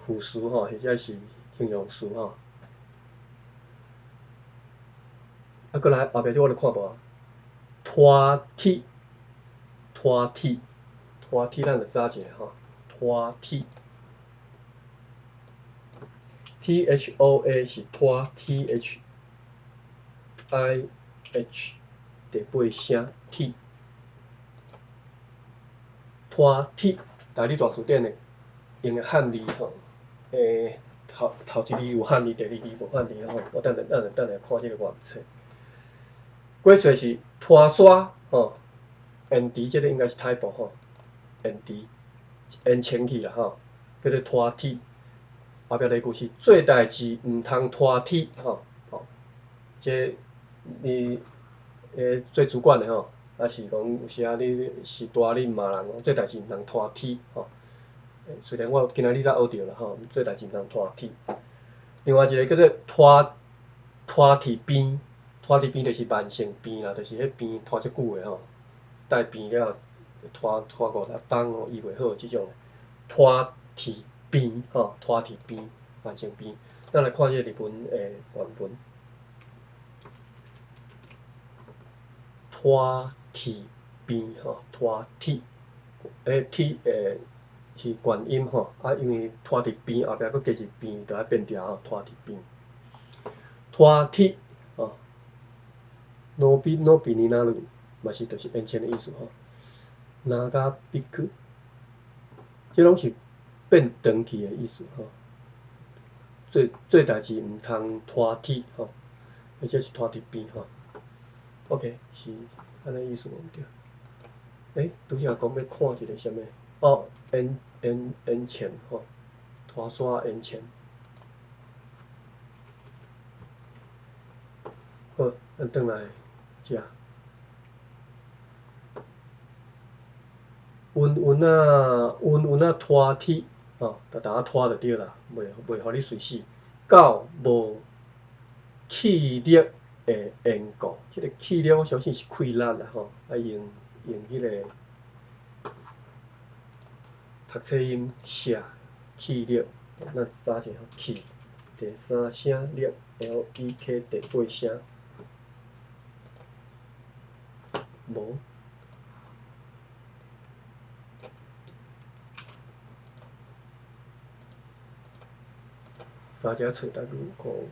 副詞吼，或者是形容詞吼。啊，閣來後壁這我就看無啊。拖鐵，拖鐵，拖鐵，咱就查一下吼。拖鐵，T H O A 是拖，T H I H 第八聲鐵，拖鐵，台語大辭典的用的漢字吼，頭頭一字有漢字，第二字無漢字吼。我等下等下等下看這個原冊。過歲是拖沙吼，延遲這個應該是 typo 吼，延遲延長去啦吼，叫做拖鐵。後壁例句是做代誌毋通拖鐵吼，吼，這你做主管的吼，抑是講有時仔你是大你罵人，做代誌毋通拖鐵吼。雖然我今仔日才學著啦吼，做代誌毋通拖鐵。另外一個叫做拖拖鐵病。拖佇病就是慢性病啦，就是彼病拖足久的吼，帶病了拖拖50冬哦，醫袂好這種拖佇病吼，拖佇病，慢性病。咱來看這個日文的原文，拖佇病吼，拖鐵，鐵是元音吼，啊，因為拖佇病後壁閣加一病，就愛變調吼，拖佇病，拖鐵吼。伸び伸びになる嘛是就是延長的意思吼。長引く，這攏是變長去的意思吼。做做代誌毋通拖鐵吼，或者是拖佇邊吼。OK，是按呢意思無毋對？拄才講欲看一個啥物？哦，延延延前吼，拖沙延前。好，咱轉來遮。穩穩仔，穩穩仔拖鐵，吼，逐逐仔拖就對啦，袂袂予你隨死。到無氣力的緣故，這個氣力我相信是氣力啦吼，啊用用彼個讀冊音寫氣力，咱查一下氣，第三聲力 L E K 第八聲，無。三只揣台語看有。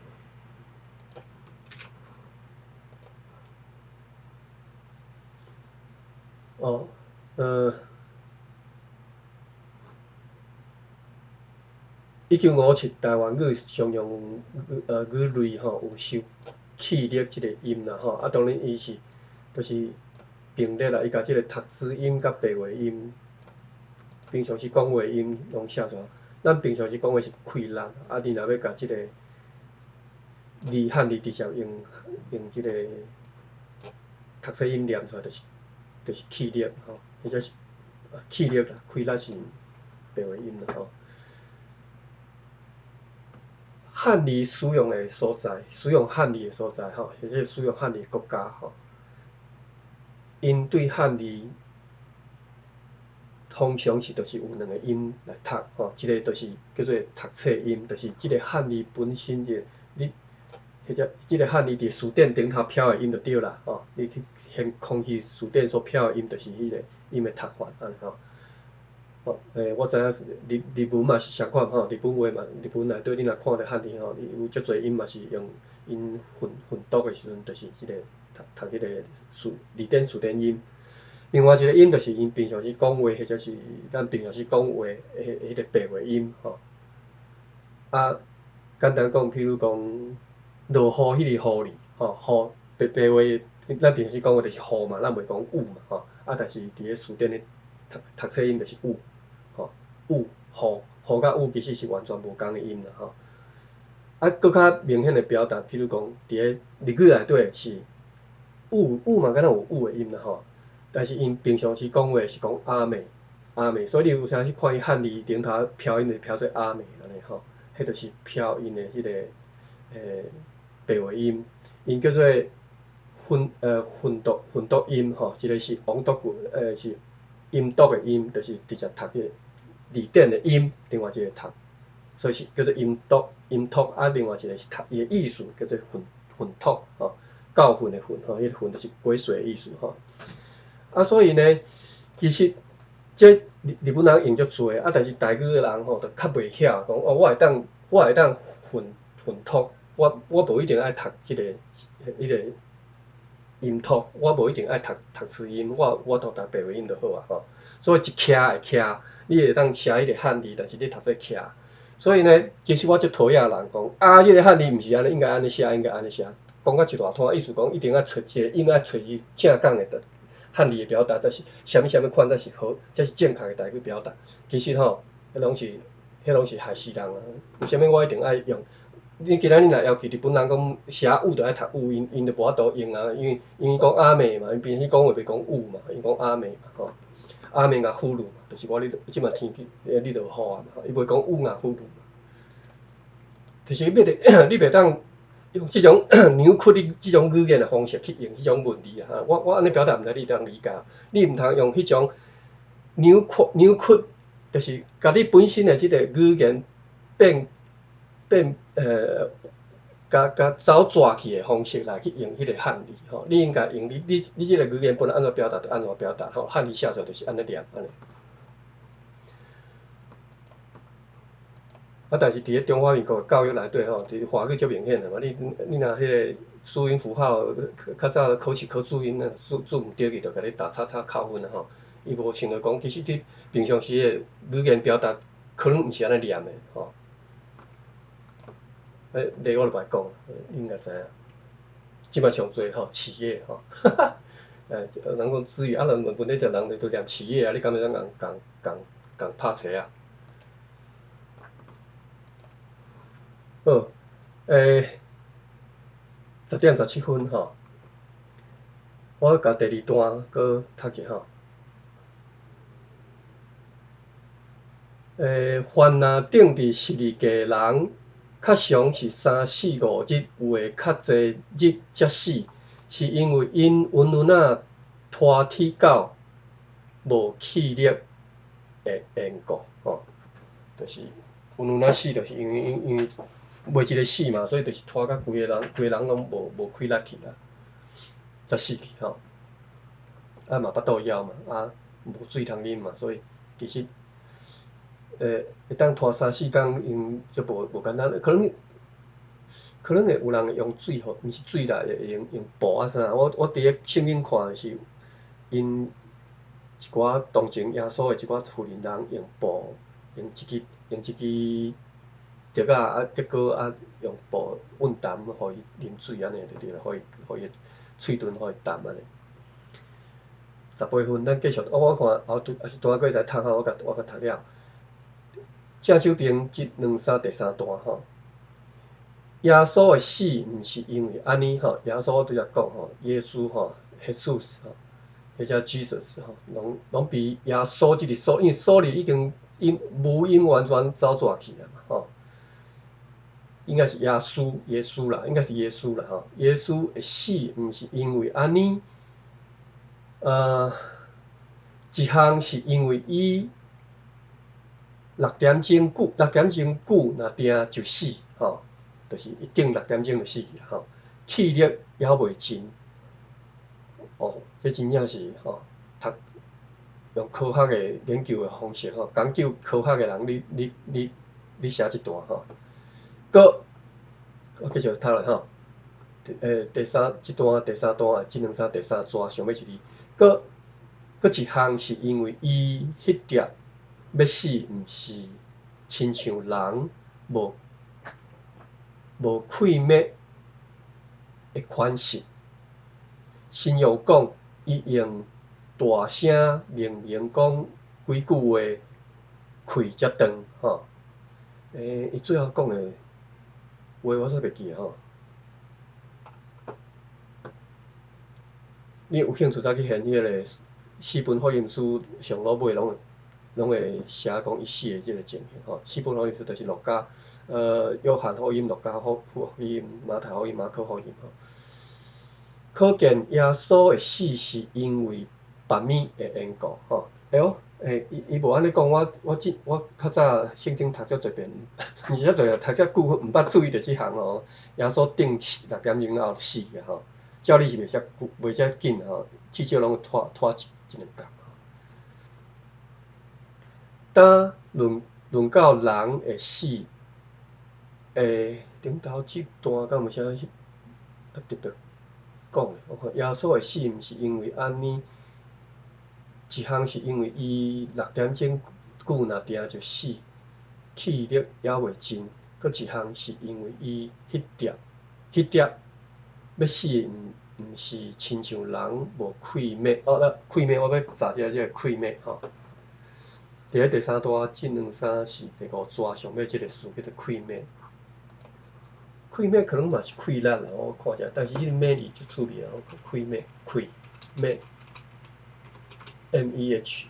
哦，1957台灣語常用語類吼有收氣力這個音啦吼，啊當然伊是就是並列啦，伊共這個讀子音佮白話音，平常時講話音攏寫出來。咱平常時講話是氣力，啊，你若欲共這個字漢字直接用用這個讀冊音念出來，就是就是氣力吼，或者是氣力啦，氣力是白話音啦吼。漢字使用的所在，使用漢字的所在吼，或者使用漢字的國家吼，𪜶對漢字通常是就是有兩个音來讀吼，一个就是叫做讀冊音，就是這个漢字本身這個你彼隻這个漢字佇辭典頂頭飄的音就對啦吼，你去現空氣辭典所飄的音就是彼个音的讀法按呢吼。吼，我知影日日文嘛是相款吼，日本話嘛，日本內底你若看著漢字吼，伊有足濟音嘛是用𪜶訓訓讀的時陣，就是這个讀讀彼個辭字典辭典音。另外一个音就是𪜶平常時講話，或者是咱平常時講話的彼个白話音吼。啊，簡單講，譬如講落雨彼个雨字，吼，雨白白話，咱平常時講話就是雨嘛，咱袂講雨嘛，吼。啊，但是佇咧辭典咧讀讀冊音就是雨，吼，雨雨雨佮雨其實是完全無仝的音啦，吼。啊，閣較明顯的表達，譬如講，佇咧日語內底是雨雨嘛，敢若有雨的音啦，吼。但是𪜶平常時講話是講雨雨，所以你有啥時看伊漢字頂頭飄音就飄做雨按呢吼，彼就是飄𪜶的彼个白話音，𪜶叫做訓訓讀音吼，一个是音讀是音讀的音，就是直接讀彼个字典的音，另外一个讀，所以是叫做音讀音讀，啊，另外一个是讀伊的意思叫做訓訓讀吼，教訓的訓吼，彼个訓就是鬼水的意思吼。啊，所以呢，其實這日日本人用足濟，啊，但是台語的人吼，就較袂曉講哦，我會當訓訓讀，我無一定愛讀彼個音讀，我無一定愛讀讀詞音，我都讀白話音就好啊吼。所以一徛會徛，你會當寫彼個漢字，但是你讀做徛。所以呢，其實我足討厭人講啊，這个漢字毋是按呢，應該按呢寫，應該按呢寫，講甲一大攤，意思講一定愛揣一个音愛揣伊正港的漢字的表達才是啥物啥物款才是好，才是正確的台語表達。其實吼，彼攏是害死人啊！為啥物我一定愛用？你今仔日若要求日本人講寫雨就愛讀雨，𪜶就無法度用啊，因為講雨嘛，𪜶平時講話袂講雨嘛，𪜶講雨嘛吼，雨が降る嘛，就是我咧這馬天氣咧落雨啊嘛，伊袂講雨が降る嘛。就是你袂當用這種扭曲你這種語言的方式去用彼種文字啊！我按呢表達，毋知你會當理解。你毋通用彼種扭曲扭曲，就是共你本身的這个語言變變共共走蛇去的方式來去用彼个漢字吼。你應該用你這个語言本來按怎表達就按怎表達吼，漢字寫出來就是按呢念按呢。啊，但是佇咧中華民國的教育內底吼，佇華語足明顯的嘛。你若彼个注音符號較早考試考注音，注注毋對去，就共你打叉叉扣分啊吼。伊無想著講，其實你平常時的語言表達可能毋是按呢念的吼。例我就無愛講，你應該知影。這擺上濟吼企業吼，人講支語啊，人問題就人都念企業啊，你敢會當共共共共拍冊啊？好，10點17分吼，我共第二段閣讀一下吼。凡若釘佇十字架的人，較常是三四五日，有的較濟日才死，是因為𪜶穩穩仔拖鐵到無氣力的緣故吼，就是穩穩仔死，就是因為袂一个死嘛，所以就是拖甲規个人，規个人攏無氣力去啦，才死去吼。啊嘛腹肚枵嘛，啊無水通啉嘛，所以其實，會當拖三四工，𪜶就無簡單，可能會有人會用水吼，毋是水啦，會用布啊啥。我佇咧聖經看的是，𪜶一寡同情耶穌的一寡婦人人用布，用一支竹仔啊，結果啊，用布溫痰，予伊啉水按呢就對啦，予伊喙唇予伊澹按呢。18分，咱繼續。我看後拄也是拄仔過才讀吼，我共讀了。正手邊這兩三第三段吼，耶穌的死毋是因為按呢吼，耶穌我拄才講吼，耶穌吼，Jesus 吼，或者 Jesus 吼，攏比耶穌這個穌，因為穌字已經音母音完全走蛇去啊嘛吼。應該是耶穌，耶穌啦，應該是耶穌啦吼。耶穌的死毋是因為按呢，一項是因為伊六點鐘久，六點鐘久若定就死，吼，就是一定六點鐘就死去吼，氣力猶未盡，哦，這真正是吼，讀用科學的研究的方式吼，講究科學的人，你寫這段吼，閣我繼續讀落吼，第三這段第三段，這兩三第三逝上尾一字，閣一項是因為伊彼粒欲死，毋是親像人無氣脈的款式。神又講，伊用大聲明明講幾句話，氣才斷吼。伊最後講的話我煞袂記吼。你有興趣再去翻彼个四本福音書上落尾攏會寫講伊死的這个情形吼。四本福音書就是路加、約翰福音、路加福音、馬太福音、馬可福音吼。可見耶穌的死是因為腹物的緣故吼。欸喲，伊無按呢講，我較早聖經讀遮濟遍，毋是遮濟啊，讀遮久毋捌注意著這項吼。耶穌釘六點鐘後死的吼。照理是袂遮久，袂遮緊吼，至少攏會拖一兩工。當論到人會死，頂頭這段敢有啥特別講的？我看耶穌會死，毋是因為按呢，一項是因為伊六點鐘久若定就死，氣力猶未盡；閣一項是因為伊彼粒欲死，毋是親像人無氣脈。哦，那氣脈我欲查一下這个氣脈吼。佇咧第三段，這兩三是第五逝上尾這个詞叫做氣脈。氣脈可能嘛是氣力啦，我看者，但是彼个脈字足趣味啊，氣脈，氣脈，M E H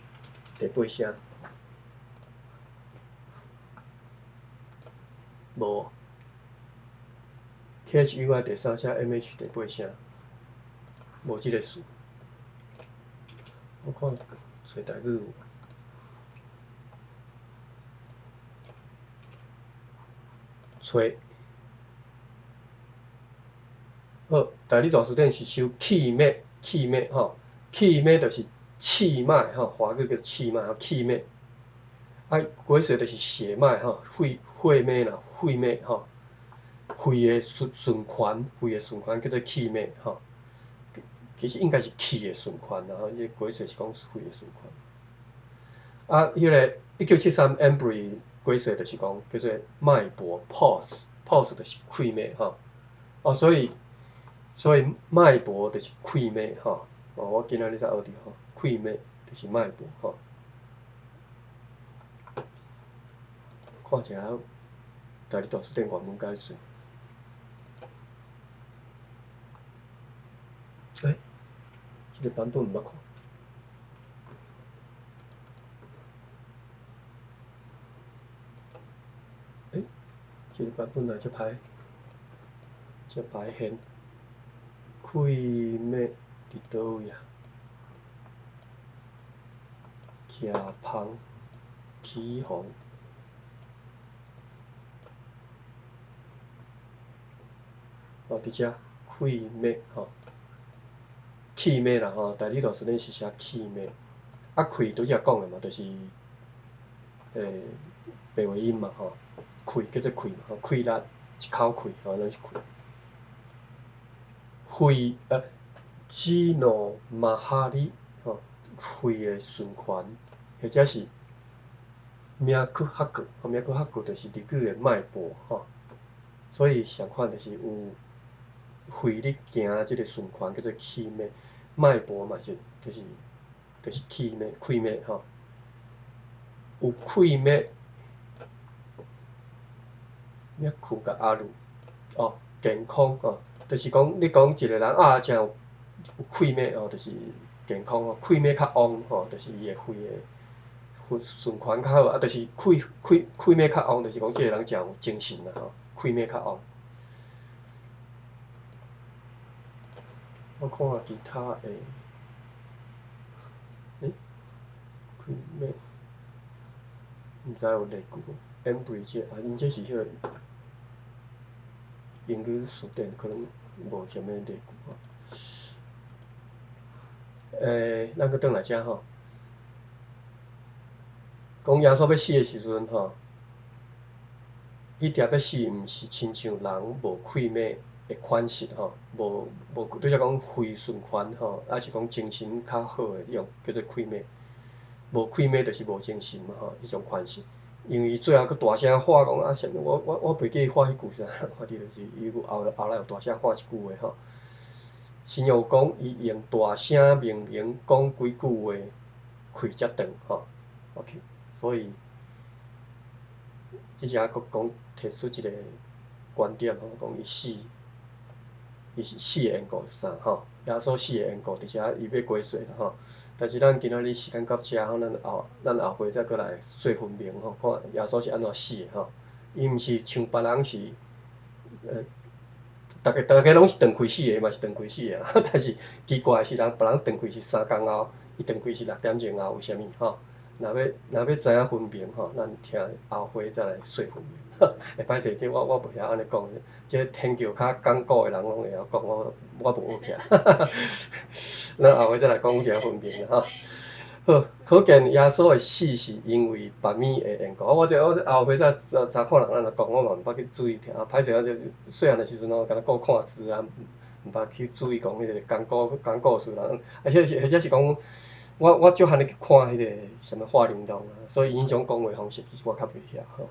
第八聲，無，K H U I 第三聲，M H 第八聲，無這个詞。我看找台語有。揣，好，台語大辭典是收氣脈，氣脈吼，氣脈就是氣脈吼，華語叫氣脈吼，氣脈。啊，骨髓就是血脈吼，血脈啦，血脈吼，血的循環，血的循環叫做氣脈吼。其實應該是氣的循環啦吼，這個骨髓是講血的循環。啊，彼个1973 Embree 骨髓就是講叫做脈搏 pulse，pulse 就是氣脈吼。哦，所以脈搏就是氣脈吼。哦，我今仔日才學著吼，氣脈就是脈搏吼。看一下台語大辭典原文解釋。欸，這个版本毋捌看。欸，這个版本來遮歹，遮歹現。氣脈佇佗位啊？徛芳，起風。哦，佇遮氣脈吼，氣脈啦吼，台語大辭典是寫氣脈。啊，氣拄才講的嘛，就是，白話音嘛吼，氣叫做氣嘛吼，氣力一口氣吼，攏是氣。肺支諾馬哈里吼，肺的循環，或者是脈克哈克，脈克哈克就是日語的脈搏吼，所以相款就是有肺咧行這个循環叫做氣脈，脈搏嘛是就是氣脈氣脈吼，有氣脈，脈克佮阿魯哦，健康哦，就是講你講一个人啊，誠有氣脈哦，就是健康哦，氣脈較旺吼，就是伊的肺的循環較好，啊，就是氣脈較旺，就是講這个人誠有精神啦吼，氣脈較旺。我看下其他的，欸，氣尾，毋知有例句無？Cambridge 啊，𪜶這是彼个英語辭典，可能無啥物例句吼。咱閣轉來遮吼，講耶穌欲死的時陣吼，彼定欲死，毋是親像人無氣脈的款式吼，無無拄才講肺循環吼，抑是講精神較好的彼種叫做氣脈。無氣脈就是無精神嘛吼，彼種款式。因為伊最後閣大聲喊講啊，啥物？我袂記伊喊彼句啥，反正就是伊有後來有大聲喊一句話吼。新約有講，伊用大聲明明講幾句話，氣才斷吼。OK，所以這遮閣講提出一個觀點吼，講伊死，伊是死的緣故是啥吼？耶穌死的緣故，佇遮伊欲歸宿啦吼。但是咱今仔日時間到遮吼，咱後回再閣來細分明吼，看耶穌是按怎死的吼。伊毋是像別人是，逐家攏是斷氣死的，嘛是斷氣死的啦。但是奇怪的是，人別人斷氣是3工後，伊斷氣是6點鐘後，為啥物吼？若欲知影分明吼，咱聽後回再來細分明。會歹勢，這我袂曉按呢講，這天橋較講古的人攏會曉講，我無學起來。咱後回再來講一下分明啦吼。好，可見耶穌的死是因為腹物的緣故。我這後回再查看人按怎講，我嘛毋捌去注意聽。歹勢，我這細漢的時陣吼，敢若顧看書啊，毋捌去注意講彼個講故事啦。啊，或者是講，我少漢咧去看彼個啥物化玲瑯啊，所以𪜶種講話方式其實我較袂曉吼。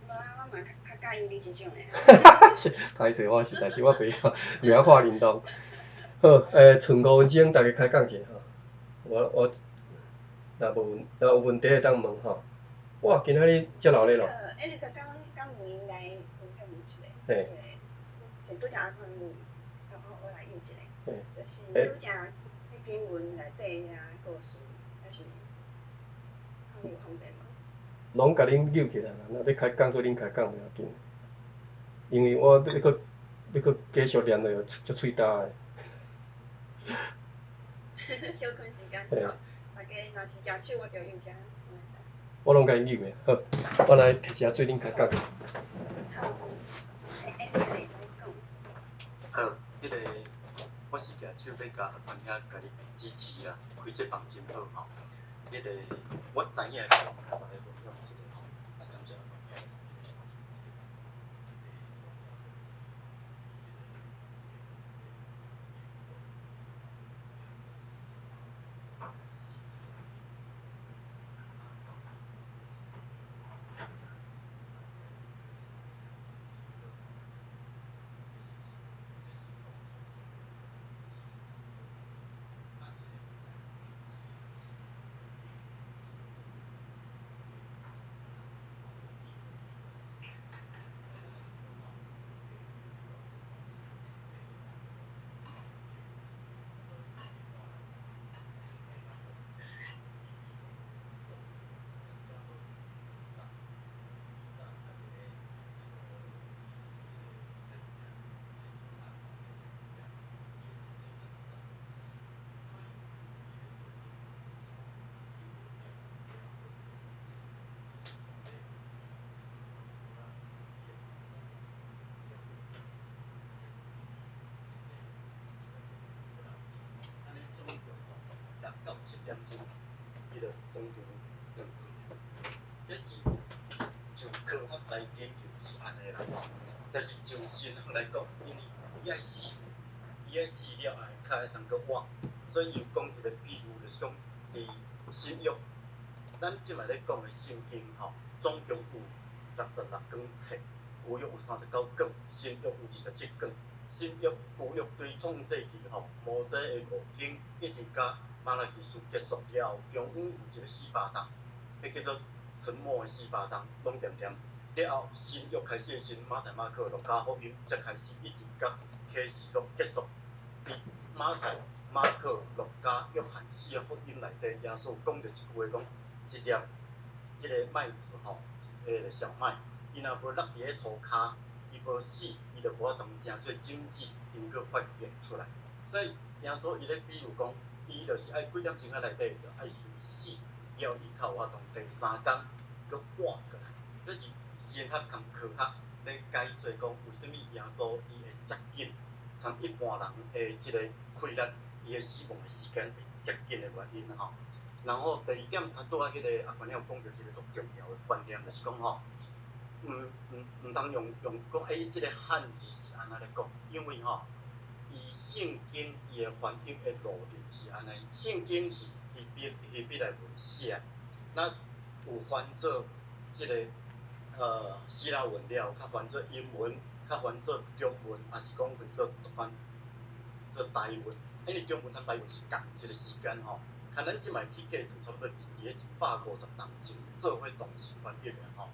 無啊，我嘛較佮意你這種的。是，歹勢，我實在是我袂曉化玲瑯。好，剩5分鐘，逐家開講者吼。我若有問題會當問吼。哇，今仔日遮熱鬧咯。 Eric 敢有閒來分享一下？嘿。對，拄才阿寬有，我來應一下。就是拄才彼經文內底遐故事，抑是看你有方便無？攏共恁揪起來啦，若欲開講做恁開講袂要緊。因為我欲閣繼續念落去，足喙焦的。休睏時間吼，大家若是舉手，我就用遮，會使。我攏共𪜶揪的，好，我來提一下水，恁開講。好，會使講。好，彼個我是舉手欲共阿寬兄共你支持啦，開這房真好吼。彼個我知影，共大家分享一下吼，啊，感謝阿寬兄。6到7點鐘，伊就當場斷氣。這是就科學來研究是按呢啦吼，但是就神學來講，因為伊愛死，伊愛死了後較會當閣活，所以伊有講一個比喻，就是講佇新約，咱這擺咧講的聖經吼，總共有66卷冊，舊約有39卷，新約有27卷。新約、舊約對創世記吼，摩西的五經一直到瑪拉基書結束了後，中間有一個400冬，彼叫做沉默的400冬，攏恬恬。了後新約開始的時陣，馬太、馬可、路加福音才開始一直到啟示錄結束。佇馬太、馬可、路加、約翰四个福音內底，耶穌講著一句話，講一粒這個麥子吼，彼个小麥，伊若無落佇咧塗跤，伊無死，伊就無法度成做種子，能夠發芽出來。所以耶穌伊咧比喻講，伊就是愛幾點鐘仔內底就愛受死，了伊較有法度第三工閣活過來。這是神學佮科學咧解說講，為啥物耶穌伊會遮緊，參一般人的這个氣力，伊的死亡的時間會遮緊的原因吼。然後第二點，他拄仔彼个阿關有講著一個足重要的觀念，就是講吼，毋通用講，欸，這个漢字是按怎咧講，因為吼，伊聖經伊的翻譯的邏輯是按呢，聖經是希伯來文寫，那有翻做這个希臘文了，較翻做英文，較翻做中文，抑是講翻做台文，因為中文和台文是仝一个時間吼。看咱這擺去計算，差不多佇咧150冬前做伙同時翻譯的吼。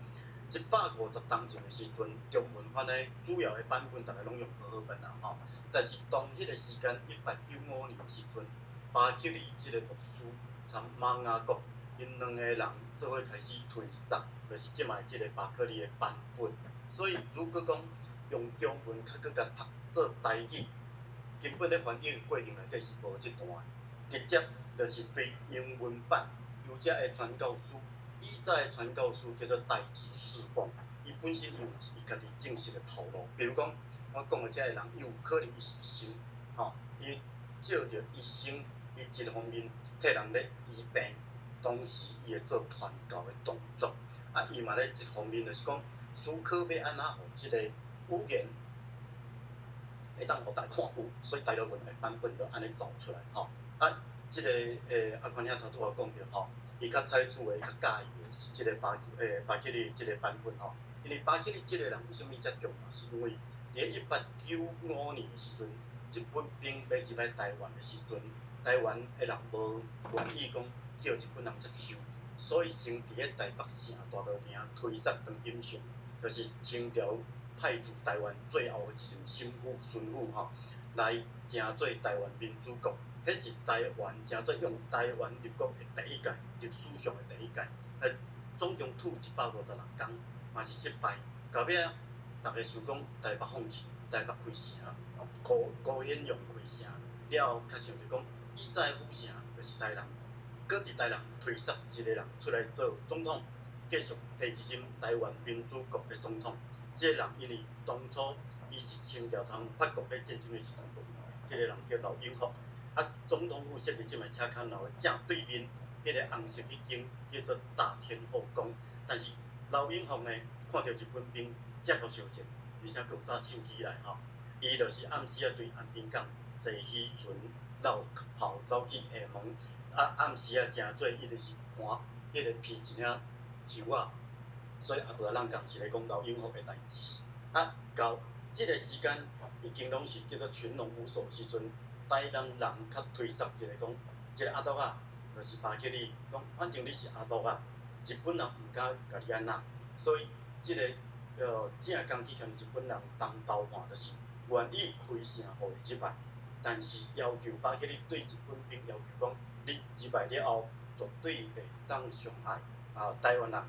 150冬前的時陣，中文翻的主要的版本，逐家攏用和合本啦吼。但是當彼个時間，1895年的時陣，巴克利這个牧師參馬雅各，𪜶兩个人做伙開始推捒，就是這擺這个巴克利的版本。所以如果講用中文較閣共讀做台語，根本咧翻譯的過程內底是無這段，直接就是對英文版，由遮的傳教士，以早的傳教士叫做代志侍奉，伊本身有伊家己正式的頭路。比如講，我講的這个人，伊有可能伊是醫生，吼，伊借著醫生，伊一方面替人咧醫病，同時伊會做傳教的動作。啊，伊嘛咧一方面就是講思考欲按怎予這个語言會當予大家看有，所以白話文的版本就按呢走出來，吼。啊，這个阿寬兄頭拄仔講著吼，伊較採取的、較佮意的是這个巴克利這个版本吼。因為巴克利這个人為啥物遮重要？是因為佇咧1895年的時陣，日本兵欲入來台灣的時陣，台灣的人無願意講叫日本人接受，所以先佇咧台北城大稻埕推捒張錦上，就是清朝派駐台灣最後的一任巡撫巡撫吼，來成做台灣民主國。彼是台灣成做用台灣立國的第一屆，歷史上的第一屆。總共吐156工，嘛是失敗。到尾仔，逐家想講台北放棄，台北開城，高顯揚開城了後，較想著講以早的府城就是台南，閣佇台南推捒一個人出來做總統，繼續第二任台灣民主國的總統。這个人因為當初伊是清朝從法國咧戰爭的時陣，這个人叫劉永福。啊，總統府設佇這擺車崁樓的正對面，彼个紅色彼間叫做大天後宮。但是劉永福呢，看著日本兵遮閣相近，而且閣有早手機來吼，伊就是暗時仔對安平港坐漁船落跑走去廈門，啊暗時仔成做伊就是盤彼個皮一領香仔，所以阿伯仔人講是咧講劉永福的代誌。啊，到這个時間已經攏是叫做群龍無首時陣。台南人較推捒一个講，這个阿督仔，就是巴克利，講反正你是阿督仔，日本人毋敢共你按怎，所以這个正剛去共日本人談交換，就是願意開城予伊入來，但是要求巴克利對日本兵要求講，你入來了後絕對袂當傷害啊台灣人，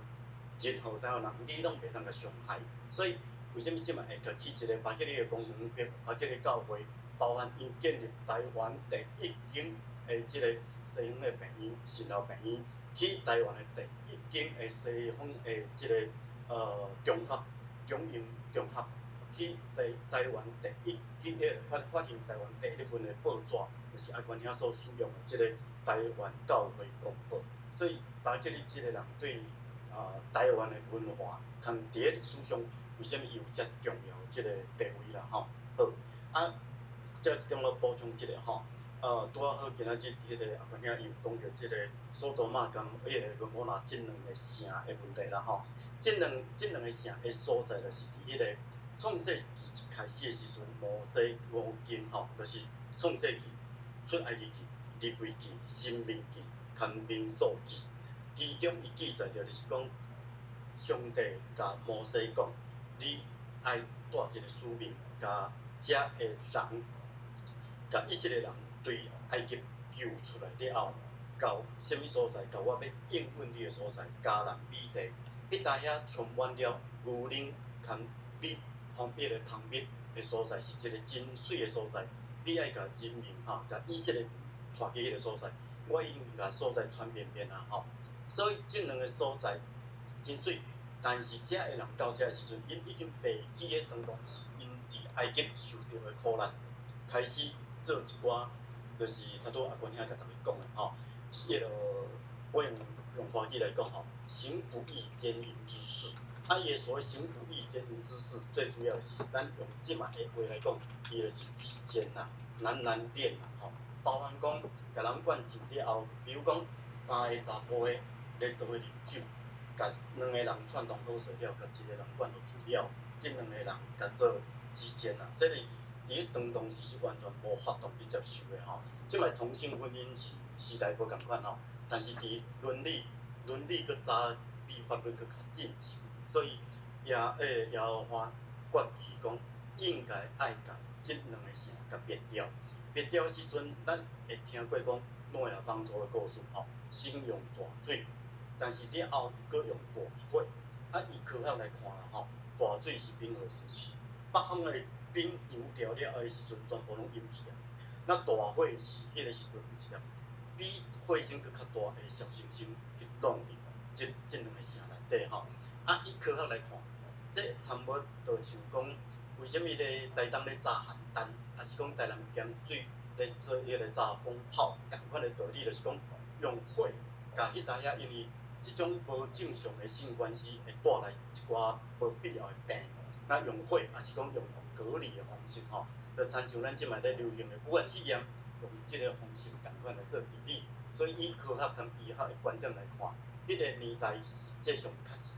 任何台灣人你攏袂當共傷害，所以為啥物這擺會起一个巴克利的公園，巴克利教會？包含𪜶建立台灣第一間的這个西方的病院，神學病院，去台灣的第一間的西方的這个中學，中英中學，去台灣第一間發行台灣第一份的報紙，就是阿關兄所使用的這个台灣教會公報。所以巴克利這个人對台灣的文化，含佇咧歷史上為啥物伊有遮重要這个地位啦吼？好，啊。這一點我補充一下吼，拄仔好今仔日彼个阿關兄伊有講著這个索多瑪佮彼个蛾摩拉這兩个城的問題啦吼。這兩个城的所在就是佇彼个創世記一開始的時陣，摩西五經吼，就是創世記、出埃及記、利未記、申命記、佮民數記，其中伊記載著就是講，上帝共摩西講，你愛帶一个使命，共遮的人。共以色列人對埃及救出來了後，到啥物所在？到我欲應允你的所在，迦南美地，彼搭遐充滿了牛奶佮蜜，彼个蜂蜜的所在，是一个真媠的所在。你愛共人民吼，共以色列帶去彼个所在，我已經共所在傳遍遍啊吼。所以這兩个所在真媠，但是遮的人到遮的時陣，𪜶已經袂記得當當時𪜶佇埃及受著的苦難，開始做一寡，就是頭拄阿關兄共逐家講的吼，彼个我用華語來講吼，行不義姦淫之事。啊，伊的所謂行不義姦淫之事，最主要是咱用這馬的話來講，伊就是雞姦啦、男男戀啦吼。包含講，共人灌酒了後，比如講三个查埔的咧做伙啉酒，共兩个人串通好勢了，共一个人灌落去了，這兩个人共做雞姦啦。這個佇當當時是完全無法度去接受的吼。這擺同性婚姻是時代無仝款吼，但是佇倫理倫理閣早比法律閣較進前，所以耶和華決議講應該愛共這兩个城共滅掉。滅掉的時陣，咱會聽過講諾亞方舟的故事吼，先用大水，但是了後閣用大火。啊，以科學來看啦吼，大水是冰河時期，北方的冰融掉了後的時陣，全部攏淹去啊。那大火是彼个時陣有一粒比火星閣較大的小行星去撞佇這兩个城內底吼。啊，以科學來看，這差不多就像講，為啥物咧台東咧炸寒單，抑是講台南鹹水咧做彼个炸風炮，仝款的道理就是講，用火共彼搭遐，因為這種無正常的性關係會帶來一寡無必要的病。那用火，抑是講用隔離的方式吼，就親像咱這擺咧流行的武漢肺炎，用這个方式仝款來做治理。所以以科學佮醫學的觀點來看，彼个年代實際上確實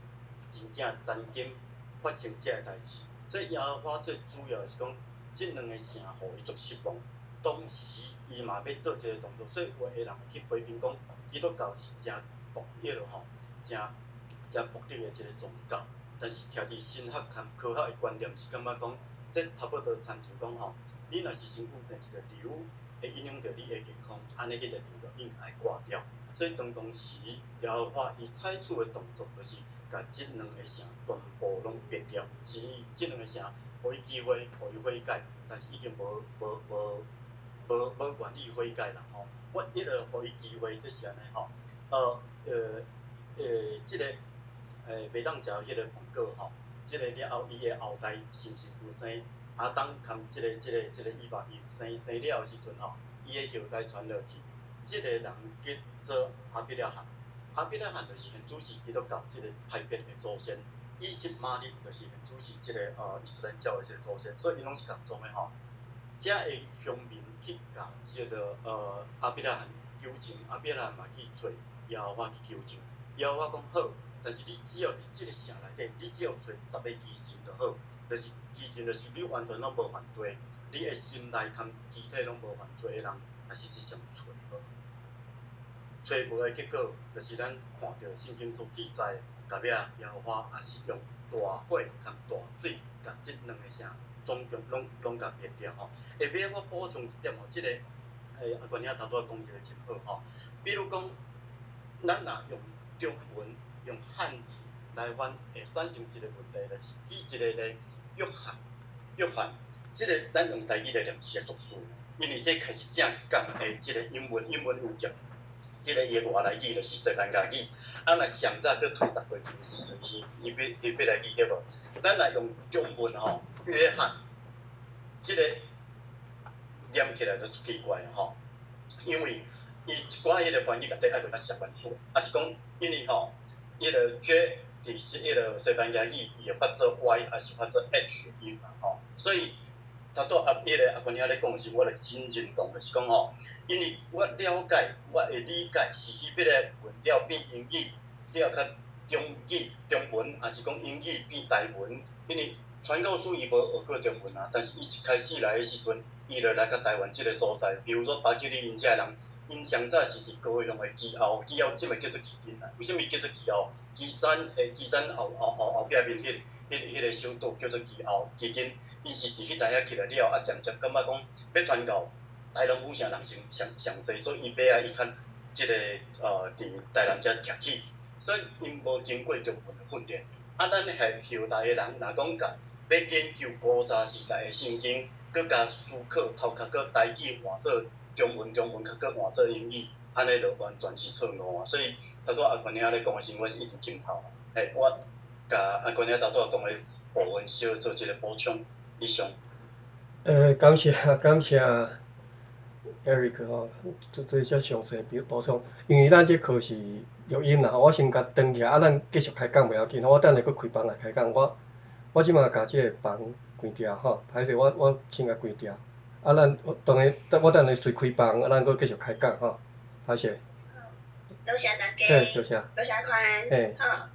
真正曾經發生這个代誌。所以耶和華最主要是講，這兩個城予伊足失望。當時伊嘛欲做這个動作，所以有的人會去批評講，基督教是誠暴力吼，誠誠暴力的一个宗教。但是徛佇神學佮科學的觀念是感覺講，這差不多親像講吼，你若是身軀生一個瘤，會影響著你的健康，按呢彼个瘤就應該割掉。所以當時耶和華伊採取的動作就是共這兩個城全部攏滅掉，是伊這兩個城予伊機會，予伊悔改，但是已經無願意悔改啦吼。我一直予伊機會，這是按呢吼。這個袂當食彼個蘋果吼，這個了後伊的後代是毋是有生亞當含這個以巴伊有生生了的時陣吼，伊的後代傳落去，這個人叫做亞伯拉罕，亞伯拉罕就是現主是基督教這個派別的祖先，以實瑪利就是現主是這個伊斯蘭教的這個祖先，所以𪜶攏是仝宗的吼。遮的鄉民去共這個亞伯拉罕求情，亞伯拉罕嘛去揣耶和華去求情，耶和華講好，但是你只要佇這個城內底，你只要揣十个義人就好，就是義人就是你完全攏無犯罪，你的心內含肢體攏無犯罪的人，啊實際上揣無，揣無的結果，就是咱看著聖經所記載的，到尾耶和華也是用大火佮大水，共這兩个城總共攏共滅掉吼。下尾我補充一點吼，這個阿關兄頭拄仔講一個真好吼，比如講，咱若用中文用漢字來翻，會產生一個問題，就是舉一個例，約翰，約翰，這個咱用台語來念是會足順，因為這開始正仝的這個英文，英文有夾，這個伊的外來語就是西班牙語，啊若上早閣推捒過去的時陣是希伯來語對無？咱若用中文吼，約翰，這個念起來就足奇怪吼，因為伊一寡彼個翻譯內底愛閣較寫關錯，抑是講因為吼，彼個 J 佇彼個西班牙語，伊會發做 Y，抑是發做 H 音嘛吼，所以頭拄仔彼個阿關兄咧講時，我就真認同，就是講吼，因為我了解，我會理解是彼個文了變英語，了較中語、中文，抑是講英語變台文，因為傳教士伊無學過中文啊，但是伊一開始來的時陣，伊就來到台灣這個所在，比如說巴基利𪜶遮的人，𪜶上早是佇高雄的基澳，基澳這擺叫做旗津啦。為啥物叫做基澳？旗山後壁面彼個小島叫做基澳、旗津，𪜶是佇彼搭遐起來了，啊，漸漸感覺講欲傳教，台南府城人上上上濟，所以伊尾仔伊較這個佇台南遮徛起，所以𪜶無經過中文的訓練。啊，咱遐後代的人若講共欲研究古早時代的聖經，閣共思考頭殼閣台語換做中文較閣換做英語，按呢就完全是錯誤啊！所以頭拄阿權兄咧講的時，我是一直鏡頭。嘿，我共阿權兄頭拄仔講的部分小做一個補充，以上。感謝感謝 Eric 吼，做做遮詳細補充，因為咱這課是錄音啦，我先共斷起來，啊，咱繼續開講袂要緊，我等下閣開房來開講，我這馬共這個房關掉吼，歹勢我先共關掉，啊，咱我當下我等下隨開房，啊，咱閣繼續開講吼，歹勢。多謝大家。嘿，多謝。多謝阿寬。嘿。好。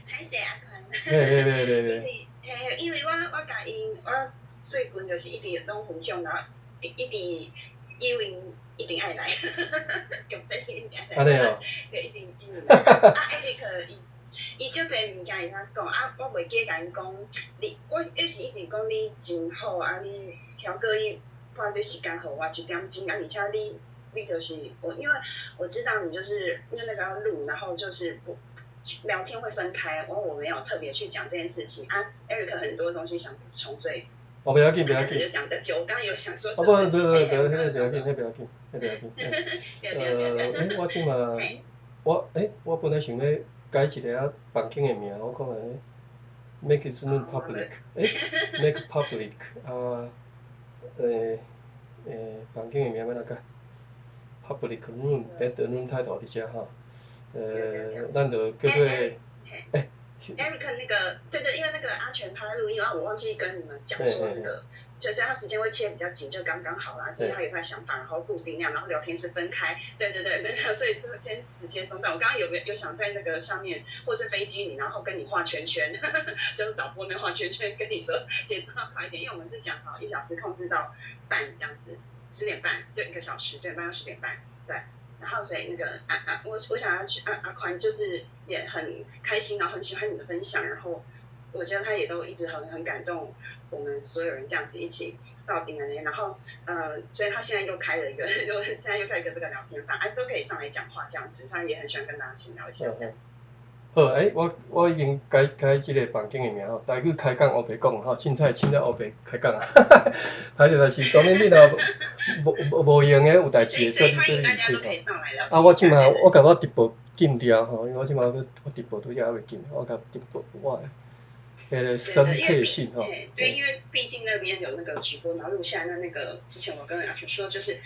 歹勢阿寬。嘿嘿嘿嘿因為嘿，因為我共𪜶，我最近就是一直攏分享，然後一直以為一定愛來，強迫一定愛來，按呢哦。對，一定一定來。啊，Eric 伊伊足濟物件會使講，啊，我袂記共𪜶講，你我伊是一直講你真好，啊，你調過伊花這時間予我一點鐘，啊，而且你就是我，因為我知道你就是因為那個要錄，然後就是不聊天會分開，我沒有特別去講這件事情啊。Eric 很多東西想補充，所以哦，不要緊，不要緊。就講得久。我剛剛有想說，哦不，不不不，彼個不要緊，彼不要緊，彼不要緊。欸，我這馬，我欸，我本來想欲改一个啊房間的名，我看覓，make it room public，欸，make public 啊，房間的名欲按怎改？public room，等 room title 佇遮吼。咱就叫做，欸。 Eric 那個，對對，因為那個阿全他錄音，然後我忘記跟你們講說那個，就是他時間會切比較緊，就剛剛好啦，就是他有他的想法，然後固定那樣，然後聊天是分開，對對對，沒有，所以先時間中斷。我剛剛有沒有想在那個上面，或是飛機裡，然後跟你畫圈圈，就是導播那畫圈圈，跟你說節奏要快一點，因為我們是講好1小時控制到半這樣子，10點半就1個小時，9點半到10點半，對。然後所以那個啊，我想要去阿寬就是也很開心，然後很喜歡你的分享，然後我覺得他也都一直很感動我們所有人這樣子一起到頂了，然後所以他現在又開了一個，就現在又開一個這個聊天房，啊都可以上來講話這樣子，他也很喜歡跟大家一起聊一下這樣。好，欸，我已經改改這個房間的名吼，台語開講烏白講吼，凊彩凊彩烏白開講啊，歹勢，但是當然你若無閒的有代誌的，做你做你開講。啊，我這馬我共我直播禁掉吼，因為我這馬我直播拄則猶未禁，我共直播我的彼個生配信吼。對，因為畢竟那邊有那個直播，然後錄下來，那個之前我跟阿全說就是。